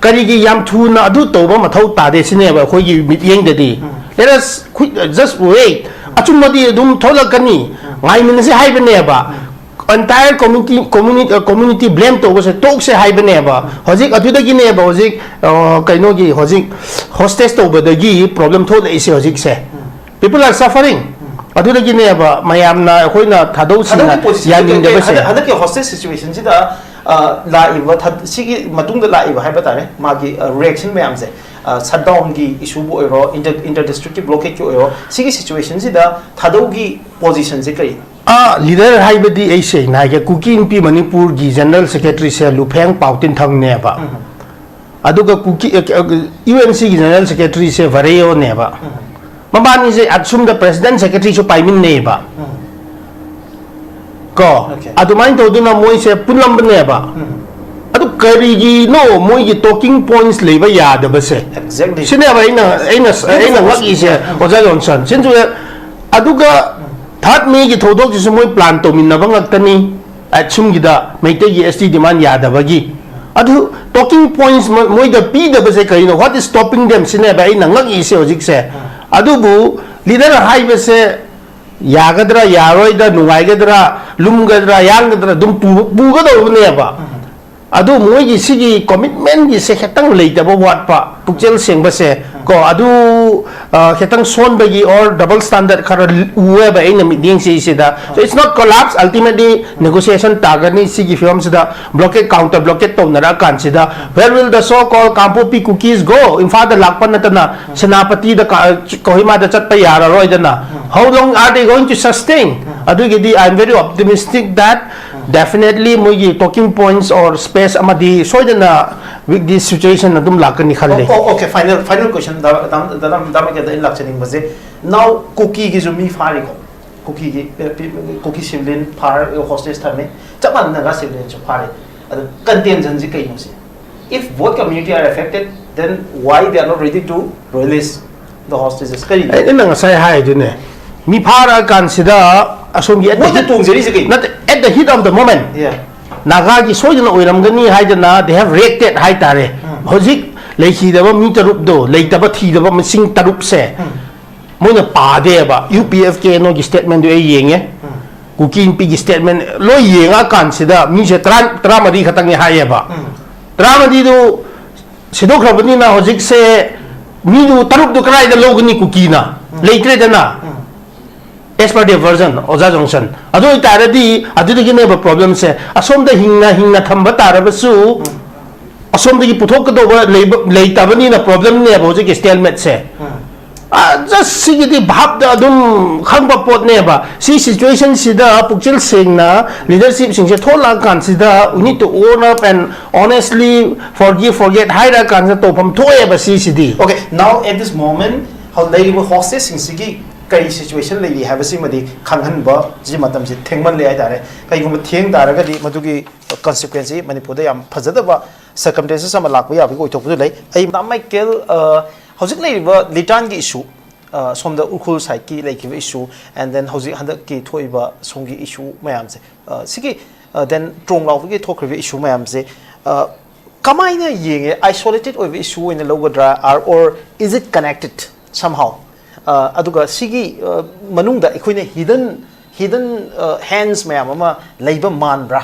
ꯀꯔꯤꯒꯤ ꯌꯥꯝ ꯊꯨꯅ ꯑꯗꯨ ꯇꯧꯕ ꯃꯊꯧ ꯇꯥꯗꯦ ꯁꯤꯅꯦꯕ ꯑꯩꯈꯣꯏꯒꯤ ꯃꯤꯠꯌꯦꯡꯗꯗꯤ꯫ ꯎꯝ꯫ Let us quick, just wait꯫ ꯑꯆꯨꯝꯕꯗꯤ ꯑꯗꯨꯝ ꯊꯣꯛꯂꯛꯀꯅꯤ꯫ ꯎꯝ꯫ ꯉꯥꯏꯃꯤꯟꯅꯁꯤ ꯍꯥꯏꯕꯅꯦꯕ꯫ ꯎꯝ꯫ ꯑꯦꯟꯇꯥꯌꯔ ꯀꯝꯃ꯭ꯌꯨꯅꯤꯇꯤ, ꯀꯝꯃ꯭ꯌꯨꯅꯤ-, ꯑ, ꯀꯝꯃ꯭ꯌꯨꯅꯤꯇꯤ ꯕ꯭ꯂꯦꯝ ꯇꯧꯕꯁꯦ ꯇꯣꯛꯁꯦ ꯍꯥꯏꯕꯅꯦꯕ꯫ ꯎꯝ꯫ ꯍꯧꯖꯤꯛ ꯑꯗꯨꯗꯒꯤꯅꯦꯕ ꯍꯧꯖꯤꯛ, ꯑ, ꯀꯩꯅꯣꯒꯤ ꯍꯧꯖꯤꯛ ꯍꯣꯁꯇꯦꯖ ꯇꯧꯕꯗꯒꯤ ꯄ꯭ꯔꯣꯕ꯭ꯂꯦꯝ ꯊꯣꯛꯂꯛꯏꯁꯦ ꯍꯧꯖꯤꯛꯁꯦ꯫ ꯎꯝ꯫ People are suffering꯫ ꯎꯝ꯫ ꯑꯗꯨꯗꯒꯤꯅꯦꯕ ꯃꯌꯥꯝꯅ ꯑꯩꯈꯣꯏꯅ ꯊꯥꯗꯧꯁꯤꯡꯅ ꯊꯥꯗꯧꯒꯤ ꯄꯣꯖꯤꯁꯟꯁꯦ ꯀꯩ-, ꯌꯥꯅꯤꯡꯗꯕꯁꯦ꯫ ꯍꯟꯗꯛ-, ꯍꯟꯗꯛꯀꯤ ꯍꯣꯁꯇꯦꯖ ꯁꯤꯆꯨꯋꯦꯁꯟꯁꯤꯗ, ꯑ, ꯂꯥꯛꯏꯕ ꯊ-, ꯁꯤꯒꯤ ꯃꯇꯨꯡꯗ ꯂꯥꯛꯏꯕ ꯍꯥꯏꯕ ꯇꯥꯔꯦ, ꯃꯥꯒꯤ, ꯑ, ꯔꯤꯌꯦꯛꯁꯟ ꯃꯌꯥꯝꯁꯦ, ꯑ, ꯁꯠꯗꯥꯎꯟꯒꯤ ꯏꯁꯨꯕꯨ ꯑꯣꯏꯔꯣ, ꯏꯟꯇꯔ-, ꯏꯟꯇꯔ ꯗꯤꯁꯇ꯭ꯔꯤꯛꯀꯤ ꯕ꯭ꯂꯣꯀꯦꯠꯀꯤ ꯑꯣꯏꯔꯣ, ꯁꯤꯒꯤ ꯁꯤꯆꯨꯋꯦꯁꯟꯁꯤꯗ ꯊꯥꯗꯧꯒꯤ ꯄꯣꯖꯤꯁꯟꯁꯦ ꯀꯔꯤ? ꯑ, ꯂꯤꯗꯔ ꯍꯥꯏꯕꯗꯤ ꯑꯩ ꯁꯦꯡꯅ ꯍꯥꯏꯒꯦ, ꯀꯨꯀꯤ ꯏꯟꯄꯤ ꯃꯅꯤꯄꯨꯔꯒꯤ ꯖꯦꯅꯔꯦꯜ ꯁꯦꯀ꯭ꯔꯦꯇꯔꯤꯁꯦ ꯂꯨꯐꯦꯡ ꯄꯥꯎꯇꯤꯟꯊꯪꯅꯦꯕ꯫ ꯎꯝ꯫ ꯑꯗꯨꯒ ꯀꯨꯀꯤ, ꯑ, ꯑ, ꯌꯨ ꯑꯦꯟ ꯁꯤꯒꯤ ꯖꯦꯅꯔꯦꯜ ꯁꯦꯀ꯭ꯔꯦꯇꯔꯤꯁꯦ ꯚꯔꯦꯌꯣꯅꯦꯕ꯫ ꯎꯝ꯫ ꯃꯕꯥꯅꯤꯁꯦ ꯑꯁꯨꯝꯗ ꯄ꯭ꯔꯦꯁꯤꯗꯦꯟꯠ ꯁꯦꯀ꯭ꯔꯦꯇꯔꯤꯁꯨ ꯄꯥꯏꯃꯤꯟꯅꯩꯕ꯫ ꯎꯝ꯫ ꯀꯣ? Okay꯫ ꯑꯗꯨꯃꯥꯏꯅ ꯇꯧꯗꯨꯅ ꯃꯣꯏꯁꯦ ꯄꯨꯜꯂꯝꯕꯅꯦꯕ꯫ ꯎꯝ꯫ ꯑꯗꯨ ꯀꯔꯤꯒꯤꯅꯣ ꯃꯣꯏꯒꯤ ꯇꯣꯀꯤꯡ ꯄꯣꯏꯟꯠꯁ ꯂꯩꯕ ꯌꯥꯗꯕꯁꯦ? Exactly꯫ ꯁꯤꯅꯦꯕ ꯑꯩꯅ, ꯑꯩꯅ, ꯑꯩꯅ ꯉꯛꯏꯁꯦ, ꯎꯝ꯫ ꯑꯣꯖꯥ ꯖꯣꯟꯁꯟ꯫ ꯁꯤꯟꯁꯨ ꯑꯗꯨꯒ ꯎꯝ꯫ ꯊꯥꯔꯠ ꯃꯦꯒꯤ ꯊꯧꯗꯣꯛꯁꯤꯁꯨ ꯃꯣꯏ ꯄ꯭ꯂꯥꯟ ꯇꯧꯃꯤꯟꯅꯕ ꯉꯥꯛꯇꯅꯤ꯫ ꯑꯁꯨꯝꯒꯤꯗ ꯃꯩꯇꯩꯒꯤ ꯑꯦꯁ ꯇꯤ ꯗꯤꯃꯥꯟ ꯌꯥꯗꯕꯒꯤ꯫ ꯑꯗꯨ ꯇꯣꯀꯤꯡ ꯄꯣꯏꯟꯠꯁ ꯃ-, ꯃꯣꯏꯗ ꯄꯤꯗꯕꯁꯦ ꯀꯔꯤꯅꯣ? What is stopping them? ꯁꯤꯅꯦꯕ ꯑꯩꯅ ꯉꯛꯏꯁꯦ ꯍꯧꯖꯤꯛꯁꯦ꯫ ꯎꯝ꯫ ꯑꯗꯨꯕꯨ ꯂꯤꯗꯔ ꯍꯥꯏꯕꯁꯦ ꯌꯥꯒꯗ꯭ꯔꯥ, ꯌꯥꯔꯣꯏꯗ꯭ꯔꯥ, ꯅꯨꯡꯉꯥꯏꯒꯗ꯭ꯔꯥ, ꯂꯨꯝꯒꯗ꯭ꯔꯥ, ꯌꯥꯡꯒꯗ꯭ꯔꯥ ꯑꯗꯨꯝ ꯄꯨ-, ꯄꯨꯒꯗꯧꯕꯅꯦꯕ꯫ ꯎꯝ꯫ ꯑꯗꯨ ꯃꯣꯏꯒꯤ ꯁꯤꯒꯤ ꯀꯣꯃꯤꯠꯃꯦꯟꯒꯤꯁꯦ ꯈꯤꯇꯪ ꯂꯩꯇꯕ ꯋꯥꯠꯄ, ꯄꯨꯛꯆꯦꯜ ꯁꯦꯡꯕꯁꯦ, ꯎꯝ꯫ ꯀꯣ ꯑꯗꯨ ꯑ, ꯈꯤꯇꯪ ꯁꯣꯟꯕꯒꯤ or double standard ꯈꯔ ꯎꯑꯦꯕ ꯑꯩꯅ ꯃꯤꯠꯌꯦꯡꯁꯤꯗ. So it's not collapse, ultimately negotiation ꯇꯥꯒꯅꯤ ꯁꯤꯒꯤ ꯐꯤꯕꯝꯁꯤꯗ. Blockade, counter blockade ꯇꯧꯅꯔꯛꯑꯀꯥꯟꯁꯤꯗ, where will the so called Kangpokpi Kukis go? ꯏꯝꯐꯥꯜꯗ ꯂꯥꯛꯄ ꯅꯠꯇꯅ ꯁꯦꯅꯥꯄꯇꯤꯗ ꯀ- ꯀꯣꯍꯤꯃꯥꯗ ꯆꯠꯄ ꯌꯥꯔꯔꯣꯏꯗꯅ. How long are they going to sustain? ꯑꯗꯨꯒꯤꯗꯤ I am very optimistic that definitely ꯃꯣꯏꯒꯤ talking points or space ꯑꯃꯗꯤ ꯁꯣꯏꯗꯅ with this situation ꯑꯗꯨꯝ ꯂꯥꯛꯀꯅꯤ ꯈꯜꯂꯤ. ꯑꯣ ꯑꯣꯀꯦ, ꯐꯥꯏꯅꯦꯜ ꯐꯥꯏꯅꯦꯜ ꯀꯣꯏꯁꯟ ꯗꯥꯃꯥꯏꯀꯦꯜꯗ ꯑꯩꯅ ꯂꯥꯛꯆꯅꯤꯡꯕꯁꯦ, ꯅꯥꯎ ꯀꯨꯀꯤꯒꯤꯁꯨ ꯃꯤ ꯐꯥꯔꯤꯀꯣ, ꯀꯨꯀꯤꯒꯤ ꯀꯨꯀꯤ ꯁꯤꯕꯤꯂꯤꯌꯟ ꯐꯥꯔ ꯍꯣꯁꯇꯦꯖ ꯊꯝꯃꯦ, ꯆꯞ ꯃꯥꯟꯅꯅ ꯅꯥꯒꯥ ꯁꯤꯕꯤꯂꯤꯌꯟꯁꯨ ꯐꯥꯔꯤ. ꯑꯗꯨ ꯀꯟꯇꯦꯟꯖꯟꯁꯤ ꯀꯩꯅꯣ ꯁꯤ? If both community are affected, then why they are not ready to release the hostages? ꯀꯔꯤꯅꯣ? ꯑꯩꯅ ꯉꯁꯥꯏ ꯍꯥꯏꯗꯨꯅꯦ, ꯃꯤ ꯐꯥꯔꯛꯑꯀꯥꯟꯁꯤꯗ ꯑꯁꯣꯝꯒꯤ at the ꯃꯣꯏꯅ heat- ꯇꯣꯡꯖꯔꯤꯁꯦ ꯀꯩꯅꯣ? ꯅꯠꯇꯦ, at the heat of the moment. Yeah. ꯅꯥꯒꯥꯒꯤ ꯁꯣꯏꯗꯅ ꯑꯣꯏꯔꯝꯒꯅꯤ ꯍꯥꯏꯗꯅ they have reacted ꯍꯥꯏꯇꯥꯔꯦ. ꯍꯧꯖꯤꯛ ꯂꯩꯈꯤꯗꯕ ꯃꯤ ꯇꯔꯨꯛꯇꯣ, ꯂꯩꯇꯕ ꯊꯤꯗꯕ ꯃꯁꯤꯡ ꯇꯔꯨꯛꯁꯦ ꯃꯣꯏꯅ ꯄꯥꯗꯦꯕ. ꯌꯨ ꯄꯤ ꯑꯦꯐ ꯀꯦ ꯅꯣꯏꯒꯤ ꯁ꯭ꯇꯦꯠꯃꯦꯟꯗꯨ ꯑꯩ ꯌꯦꯡꯉꯦ, ꯀꯨꯀꯤ ꯅꯨꯄꯤꯒꯤ ꯁ꯭ꯇꯦꯠꯃꯦꯟ ꯂꯣꯏ ꯌꯦꯡꯉꯛꯑꯀꯥꯟꯁꯤꯗ ꯃꯤꯁꯦ ꯇꯔꯥ ꯇꯔꯥꯃꯔꯤ ꯈꯛꯇꯪꯅꯤ ꯍꯥꯏꯌꯦꯕ. ꯇꯔꯥꯃꯔꯤꯗꯨ ꯁꯤꯗꯣꯛꯈ꯭ꯔꯕꯅꯤꯅ ꯍꯧꯖꯤꯛꯁꯦ ꯃꯤꯗꯨ ꯇꯔꯨꯛꯇꯨ ꯀꯗꯥꯏꯗ ꯂꯧꯒꯅꯤ ꯀꯨꯀꯤꯅ? ꯂꯩꯇ꯭ꯔꯦꯗꯅ. As per their version, ꯑꯣꯖꯥ ꯖꯣꯟꯁꯟ, ꯑꯗꯨ ꯑꯣꯏꯇꯥꯔꯗꯤ ꯑꯗꯨꯗꯒꯤꯅꯦꯕ ꯄ꯭ꯔꯣꯕ꯭ꯂꯦꯝꯁꯦ. ꯑꯁꯣꯝꯗ ꯍꯤꯡꯅ ꯍꯤꯡꯅ ꯊꯝꯕ ꯇꯥꯔꯕꯁꯨ ꯑꯁꯣꯝꯗꯒꯤ ꯄꯨꯊꯣꯛꯀꯗꯧꯕ ꯂꯩꯕ ꯂꯩꯇꯕꯅꯤꯅ ꯄ꯭ꯔꯣꯕ꯭ꯂꯦꯝꯅꯦꯕ ꯍꯧꯖꯤꯛꯀꯤ ꯁ꯭ꯇꯦꯜꯃꯦꯠꯁꯦ. ꯖꯁ ꯁꯤꯒꯤꯗꯤ ꯚꯥꯞꯇ ꯑꯗꯨꯝ ꯈꯪꯕ ꯄꯣꯠꯅꯦꯕ. ꯁꯤ ꯁꯤꯆꯨꯋꯦꯁꯟꯁꯤꯗ ꯄꯨꯛꯆꯦꯜ ꯁꯦꯡꯅ ꯂꯤꯗꯔꯁꯤꯞꯁꯤꯡꯁꯦ ꯊꯣꯛꯂꯛꯑꯀꯥꯟꯁꯤꯗ we need to own up and honestly forgive forget ꯍꯥꯏꯔꯀꯥꯟꯁꯤꯗ ꯇꯧꯐꯝ ꯊꯣꯛꯑꯦꯕ ꯁꯤꯁꯤꯗꯤ. Okay, now at this moment, ꯍꯧ- ꯂꯩꯔꯤꯕ ꯍꯣꯁꯇꯦꯖꯁꯤꯡꯁꯤꯒꯤ ꯀꯔꯤ ꯁꯤꯆꯨꯋꯦꯁꯟ ꯂꯩꯔꯤ ꯍꯥꯏꯕꯁꯤꯃꯗꯤ ꯈꯪꯍꯟꯕ ꯁꯤ ꯃꯇꯝꯁꯤ ꯊꯦꯡꯃꯜꯂꯦ ꯍꯥꯏꯇꯥꯔꯦ. ꯀꯩꯒꯨꯝꯕ ꯊꯦꯡ ꯇꯥꯔꯒꯗꯤ ꯃꯗꯨꯒꯤ ꯀꯟꯁꯤꯀ꯭ꯋꯦꯟꯁꯁꯤ ꯃꯅꯤꯄꯨꯔꯗ ꯌꯥꯝ ꯐꯖꯗꯕ ꯁꯔꯀꯝꯁꯇꯦꯟꯁꯦꯁ ꯑꯃ ꯂꯥꯛꯄ ꯌꯥꯕꯒꯤ ꯑꯣꯏꯊꯣꯛꯄꯁꯨ ꯂꯩ. ꯑꯩ ꯗꯥ ꯃꯥꯏꯀꯦꯜ, ꯑ, ꯍꯧꯖꯤꯛ ꯂꯩꯔꯤꯕ ꯂꯤꯇꯥꯟꯒꯤ ꯏꯁꯨ, ꯑ, ꯁꯣꯝꯗ ꯎꯈ꯭ꯔꯨꯜ ꯁꯥꯏꯠꯀꯤ ꯂꯩꯈꯤꯕ ꯏꯁꯨ, and then ꯍꯧꯖꯤꯛ ꯍꯟꯗꯛꯀꯤ ꯊꯣꯛꯏꯕ ꯁꯣꯝꯒꯤ ꯏꯁꯨ ꯃꯌꯥꯝꯁꯦ, ꯑ, ꯁꯤꯒꯤ, ꯑ, then ꯇ꯭ꯔꯣꯡ ꯂꯥꯎꯕꯒꯤ ꯊꯣꯛꯈ꯭ꯔꯤꯕ ꯏꯁꯨ ꯃꯌꯥꯝꯁꯦ, ꯑ, ꯀꯃꯥꯏꯅ ꯌꯦꯡꯉꯦ? Isolated ꯑꯣꯏꯕ ꯏꯁꯨ ꯑꯣꯏꯅ ꯂꯧꯒꯗ꯭ꯔꯥ, or, or is it connected somehow? ꯑ, ꯑꯗꯨꯒ ꯁꯤꯒꯤ, ꯑ, ꯃꯅꯨꯡꯗ ꯑꯩꯈꯣꯏꯅ hidden, hidden, ꯑ, hands ꯃꯌꯥꯝ ꯑꯃ ꯂꯩꯕ ꯃꯥꯟꯕ꯭ꯔꯥ?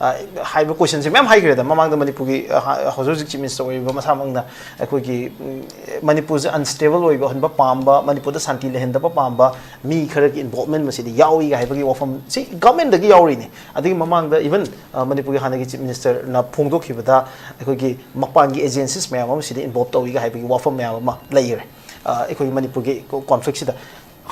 ꯑ, ꯍꯥꯏꯕ ꯀꯣꯏꯁꯟꯁꯦ ꯃꯌꯥꯝ ꯍꯥꯏꯈ꯭ꯔꯦꯗ ꯃꯃꯥꯡꯗ ꯃꯅꯤꯄꯨꯔꯒꯤ, ꯑ, ꯍ-, ꯍꯧꯖꯤꯛ ꯍꯧꯖꯤꯛ ꯆꯤꯐ ꯃꯤꯅꯤꯁꯇꯔ ꯑꯣꯏꯔꯤꯕ ꯃꯁꯥꯃꯛꯅ ꯑꯩꯈꯣꯏꯒꯤ, ꯎꯝ, ꯃꯅꯤꯄꯨꯔꯁꯦ ꯑꯟꯁꯇꯦꯕꯜ ꯑꯣꯏꯕ ꯍꯟꯕ ꯄꯥꯝꯕ, ꯃꯅꯤꯄꯨꯔꯗ ꯁꯥꯟꯇꯤ ꯂꯩꯍꯟꯗꯕ ꯄꯥꯝꯕ ꯃꯤ ꯈꯔꯒꯤ ꯏꯟꯚꯣꯜꯚꯃꯦꯟ ꯃꯁꯤꯗ ꯌꯥꯎꯏꯒ ꯍꯥꯏꯕꯒꯤ ꯋꯥꯐꯝ ꯁꯤ ꯒꯚꯔꯟꯃꯦꯟꯗꯒꯤ ꯌꯥꯎꯔꯤꯅꯤ꯫ ꯑꯗꯒꯤ ꯃꯃꯥꯡꯗ ꯏꯚꯟ, ꯑ, ꯃꯅꯤꯄꯨꯔꯒꯤ ꯍꯥꯟꯅꯒꯤ ꯆꯤꯐ ꯃꯤꯅꯤꯁꯇꯔꯅ ꯐꯣꯡꯗꯣꯛꯈꯤꯕꯗ ꯑꯩꯈꯣꯏꯒꯤ ꯃꯄꯥꯟꯒꯤ ꯑꯦꯖꯦꯟꯁꯤꯁ ꯃꯌꯥꯝ ꯑꯃ ꯁꯤꯗ ꯏꯟꯚꯣꯜꯚ ꯇꯧꯏꯒ ꯍꯥꯏꯕꯒꯤ ꯋꯥꯐꯝ ꯃꯌꯥꯝ ꯑꯃ ꯂꯩꯈ꯭ꯔꯦ, ꯑ, ꯑꯩꯈꯣꯏꯒꯤ ꯃꯅꯤꯄꯨꯔꯒꯤ ꯀꯣ-, ꯀꯣꯟꯐ꯭ꯂꯤꯛꯁꯤꯗ꯫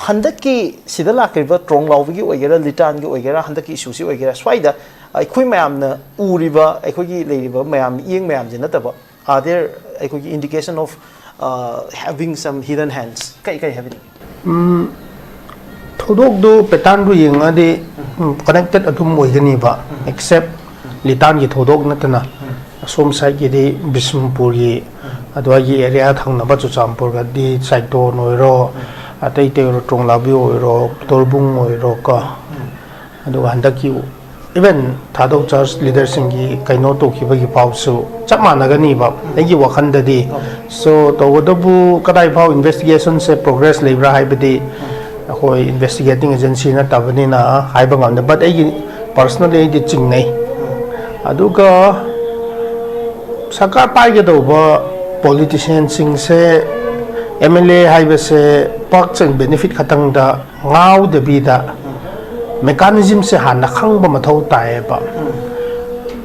ꯍꯟꯗꯛꯀꯤ ꯁꯤꯗ ꯂꯥꯛꯈ꯭ꯔꯤꯕ ꯇ꯭ꯔꯣꯡꯂꯥꯎꯕꯤꯒꯤ ꯑꯣꯏꯒꯦꯔꯥ, ꯂꯤꯇꯥꯟꯒꯤ ꯑꯣꯏꯒꯦꯔꯥ, ꯍꯟꯗꯛꯀꯤ ꯏꯁꯨꯁꯤ ꯑꯣꯏꯒꯦꯔꯥ, ꯁ꯭ꯋꯥꯏꯗ ꯑꯩꯈꯣꯏ ꯃꯌꯥꯝꯅ ꯎꯔꯤꯕ, ꯑꯩꯈꯣꯏꯒꯤ ꯂꯩꯔꯤꯕ ꯃꯌꯥꯝ, ꯃꯤꯠꯌꯦꯡ ꯃꯌꯥꯝꯁꯤ ꯅꯠꯇꯕ, are there ꯑꯩꯈꯣꯏꯒꯤ indication of, uh, having some hidden hands? ꯀꯩ, ꯀꯩ ꯍꯥꯏꯕꯤꯅꯤꯡꯉꯤ? ꯎꯝ, ꯊꯧꯗꯣꯛꯇꯨ ꯄꯦꯇꯥꯔꯟꯗꯨ ꯌꯦꯡꯉꯗꯤ, ꯎꯝ, ꯀꯅꯦꯛꯇꯦꯠ ꯑꯗꯨꯝ ꯑꯣꯏꯒꯅꯤꯕ, ꯎꯝ꯫ ꯑꯦꯛꯁꯦꯞ ꯂꯤꯇꯥꯟꯒꯤ ꯊꯧꯗꯣꯛ ꯅꯠꯇꯅ, ꯎꯝ꯫ ꯑꯁꯣꯝ ꯁꯥꯏꯠꯀꯤꯗꯤ ꯕꯤꯁꯅꯨꯄꯨꯔꯒꯤ, ꯎꯝ꯫ ꯑꯗꯨꯋꯥꯏꯒꯤ ꯑꯦꯔꯤꯌꯥ ꯊꯪꯅꯕ ꯆꯨꯔꯆꯥꯟꯄꯨꯔꯒꯗꯤ ꯆꯥꯏꯇꯣꯟ ꯑꯣꯏꯔꯣ, ꯎꯝ꯫ ꯑꯇꯩ ꯑꯇꯩ ꯑꯣꯏꯔꯣ, ꯇ꯭ꯔꯣꯡꯂꯥꯎꯕꯤ ꯑꯣꯏꯔꯣ, ꯇꯣꯔꯕꯨꯡ ꯑꯣꯏꯔꯣ ꯀꯣ, ꯎꯝ꯫ ꯑꯗꯨꯒ ꯍꯟꯗꯛꯀꯤ ꯏꯚꯟ ꯊꯥꯗꯣꯛ ꯆꯔꯆ ꯂꯤꯗꯔꯁꯤꯡꯒꯤ ꯀꯩꯅꯣ ꯇꯧꯈꯤꯕꯒꯤ ꯐꯥꯎꯁꯨ ꯆꯞ ꯃꯥꯟꯅꯒꯅꯤꯕ, ꯎꯝ꯫ ꯑꯩꯒꯤ ꯋꯥꯈꯜꯗꯗꯤ꯫ ꯎꯝ꯫ So, ꯇꯧꯕꯇꯕꯨ ꯀꯗꯥꯏ ꯐꯥꯎ ꯏꯟꯚꯦꯁꯇꯤꯒꯦꯁꯟꯁꯦ ꯄ꯭ꯔꯣꯒ꯭ꯔꯦꯁ ꯂꯩꯕ꯭ꯔꯥ ꯍꯥꯏꯕꯗꯤ, ꯎꯝ꯫ ꯑꯩꯈꯣꯏ ꯏꯟꯚꯦꯁꯇꯤꯒꯦꯇꯤꯡ ꯑꯦꯖꯦꯟꯁꯤ ꯅꯠꯇꯕꯅꯤꯅ ꯍꯥꯏꯕ ꯉꯝꯗꯦ꯫ But ꯑꯩꯒꯤ personally ꯑꯩꯗꯤ ꯆꯤꯡꯅꯩ꯫ ꯎꯝ꯫ ꯑꯗꯨꯒ ꯁꯔꯀꯥꯔ ꯄꯥꯏꯒꯗꯧꯕ ꯄꯣꯂꯤꯇꯤꯁꯤꯌꯥꯟꯁꯤꯡꯁꯦ, ꯑꯦꯝ ꯑꯦꯜ ꯑꯦ ꯍꯥꯏꯕꯁꯦ ꯄꯥꯛ ꯆꯪ ꯕꯦꯅꯤꯐꯤꯠ ꯈꯛꯇꯪꯗ ꯉꯥꯎꯗꯕꯤꯗ ꯃꯦꯀꯥꯅꯤꯖꯝꯁꯦ ꯍꯥꯟꯅ ꯈꯪꯕ ꯃꯊꯧ ꯇꯥꯏꯌꯦꯕ꯫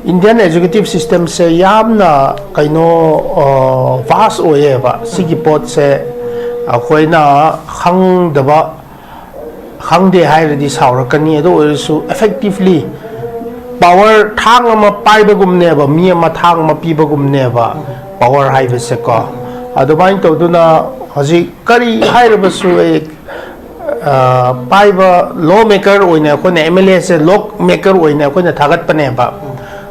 ꯏꯟꯗꯤꯌꯥꯟ ꯑꯦꯖꯨꯀꯦꯇꯤꯞ ꯁꯤꯁꯇꯦꯝꯁꯦ ꯌꯥꯝꯅ ꯀꯩꯅꯣ, ꯑ, ꯚꯥꯁ ꯑꯣꯏꯌꯦꯕ꯫ ꯁꯤꯒꯤ ꯄꯣꯠꯁꯦ ꯑꯩꯈꯣꯏꯅ ꯈꯪꯗꯕ, ꯈꯪꯗꯦ ꯍꯥꯏꯔꯗꯤ ꯁꯥꯎꯔꯛꯀꯅꯤ꯫ ꯑꯗꯨ ꯑꯣꯏꯔꯁꯨ effectively power ꯊꯥꯡ ꯑꯃ ꯄꯥꯏꯕꯒꯨꯝꯅꯦꯕ, ꯃꯤ ꯑꯃ ꯊꯥꯡ ꯑꯃ ꯄꯤꯕꯒꯨꯝꯅꯦꯕ power ꯍꯥꯏꯕꯁꯦꯀꯣ꯫ ꯑꯗꯨꯃꯥꯏꯅ ꯇꯧꯗꯨꯅ ꯍꯧꯖꯤꯛ ꯀꯔꯤ ꯍꯥꯏꯔꯕꯁꯨ ꯑꯩ, ꯑ, ꯄꯥꯏꯕ law maker ꯑꯣꯏꯅ ꯑꯩꯈꯣꯏꯅ, ꯑꯦꯝ ꯑꯦꯜ ꯑꯦꯁꯦ law maker ꯑꯣꯏꯅ ꯑꯩꯈꯣꯏꯅ ꯊꯥꯒꯠꯄꯅꯦꯕ꯫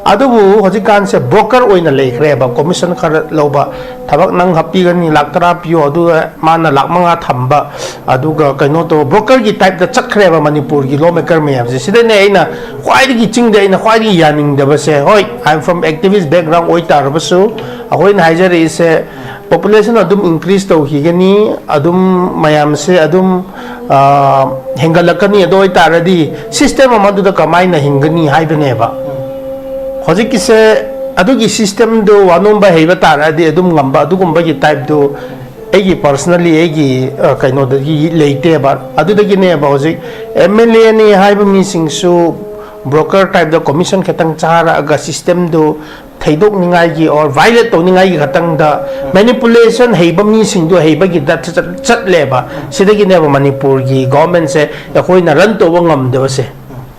ꯑꯗꯨꯕꯨ ꯍꯧꯖꯤꯛꯀꯥꯟꯁꯦ broker ꯑꯣꯏꯅ ꯂꯩꯈ꯭ꯔꯦꯕ, commission ꯈꯔ ꯂꯧꯕ, ꯊꯕꯛ ꯅꯪ ꯍꯥꯞꯄꯤꯒꯅꯤ, ꯂꯥꯛ ꯇꯔꯥ ꯄꯤꯌꯣ, ꯑꯗꯨꯒ ꯃꯥꯅ ꯂꯥꯛ ꯃꯉꯥ ꯊꯝꯕ, ꯑꯗꯨꯒ ꯀꯩꯅꯣ ꯇꯧꯕ, brokerꯒꯤ typeꯇ ꯆꯠꯈ꯭ꯔꯦꯕ ꯃꯅꯤꯄꯨꯔꯒꯤ law maker ꯃꯌꯥꯝꯁꯦ꯫ ꯁꯤꯗꯅꯦ ꯑꯩꯅ ꯈ꯭ꯋꯥꯏꯗꯒꯤ, ꯆꯤꯡꯗ ꯑꯩꯅ ꯈ꯭ꯋꯥꯏꯗꯒꯤ ꯌꯥꯅꯤꯡꯗꯕꯁꯦ꯫ ꯍꯣꯏ, I am from activist background ꯑꯣꯏꯇꯥꯔꯕꯁꯨ, ꯑꯩꯈꯣꯏꯅ ꯍꯥꯏꯖꯔꯛꯏꯁꯦ, population ꯑꯗꯨꯝ increase ꯇꯧꯈꯤꯒꯅꯤ, ꯑꯗꯨꯝ ꯃꯌꯥꯝꯁꯦ ꯑꯗꯨꯝ, ꯑ, ꯍꯦꯟꯒꯠꯂꯛꯀꯅꯤ꯫ ꯑꯗꯨ ꯑꯣꯏꯇꯥꯔꯗꯤ system ꯑꯃꯗꯨꯗ ꯀꯃꯥꯏꯅ ꯍꯤꯡꯒꯅꯤ ꯍꯥꯏꯕꯅꯦꯕ꯫ ꯍꯧꯖꯤꯛꯀꯤꯁꯦ ꯑꯗꯨꯒꯤ systemꯗꯨ ꯋꯥꯅꯣꯝꯕ ꯍꯩꯕ ꯇꯥꯔꯗꯤ ꯑꯗꯨꯝ ꯉꯝꯕ ꯑꯗꯨꯒꯨꯝꯕꯒꯤ typeꯗꯨ ꯑꯩꯒꯤ personally ꯑꯩꯒꯤ, ꯑ, ꯀꯩꯅꯣꯗꯒꯤ ꯂꯩꯇꯦꯕ꯫ ꯑꯗꯨꯗꯒꯤꯅꯦꯕ ꯍꯧꯖꯤꯛ MLAꯅꯤ ꯍꯥꯏꯕ ꯃꯤꯁꯤꯡꯁꯨ broker typeꯇ commission ꯈꯤꯇꯪ ꯆꯥꯔꯛꯑꯒ systemꯗꯨ ꯊꯩꯗꯣꯛꯅꯤꯡꯉꯥꯏꯒꯤ or violate ꯇꯧꯅꯤꯡꯉꯥꯏꯒꯤ ꯈꯛꯇꯪꯗ manipulation ꯍꯩꯕ ꯃꯤꯁꯤꯡꯗꯣ ꯍꯩꯕꯒꯤꯗ ꯆꯠ-, ꯆꯠꯂꯦꯕ꯫ ꯁꯤꯗꯒꯤꯅꯦꯕ ꯃꯅꯤꯄꯨꯔꯒꯤ governmentꯁꯦ ꯑꯩꯈꯣꯏꯅ run ꯇꯧꯕ ꯉꯝꯗꯕꯁꯦ꯫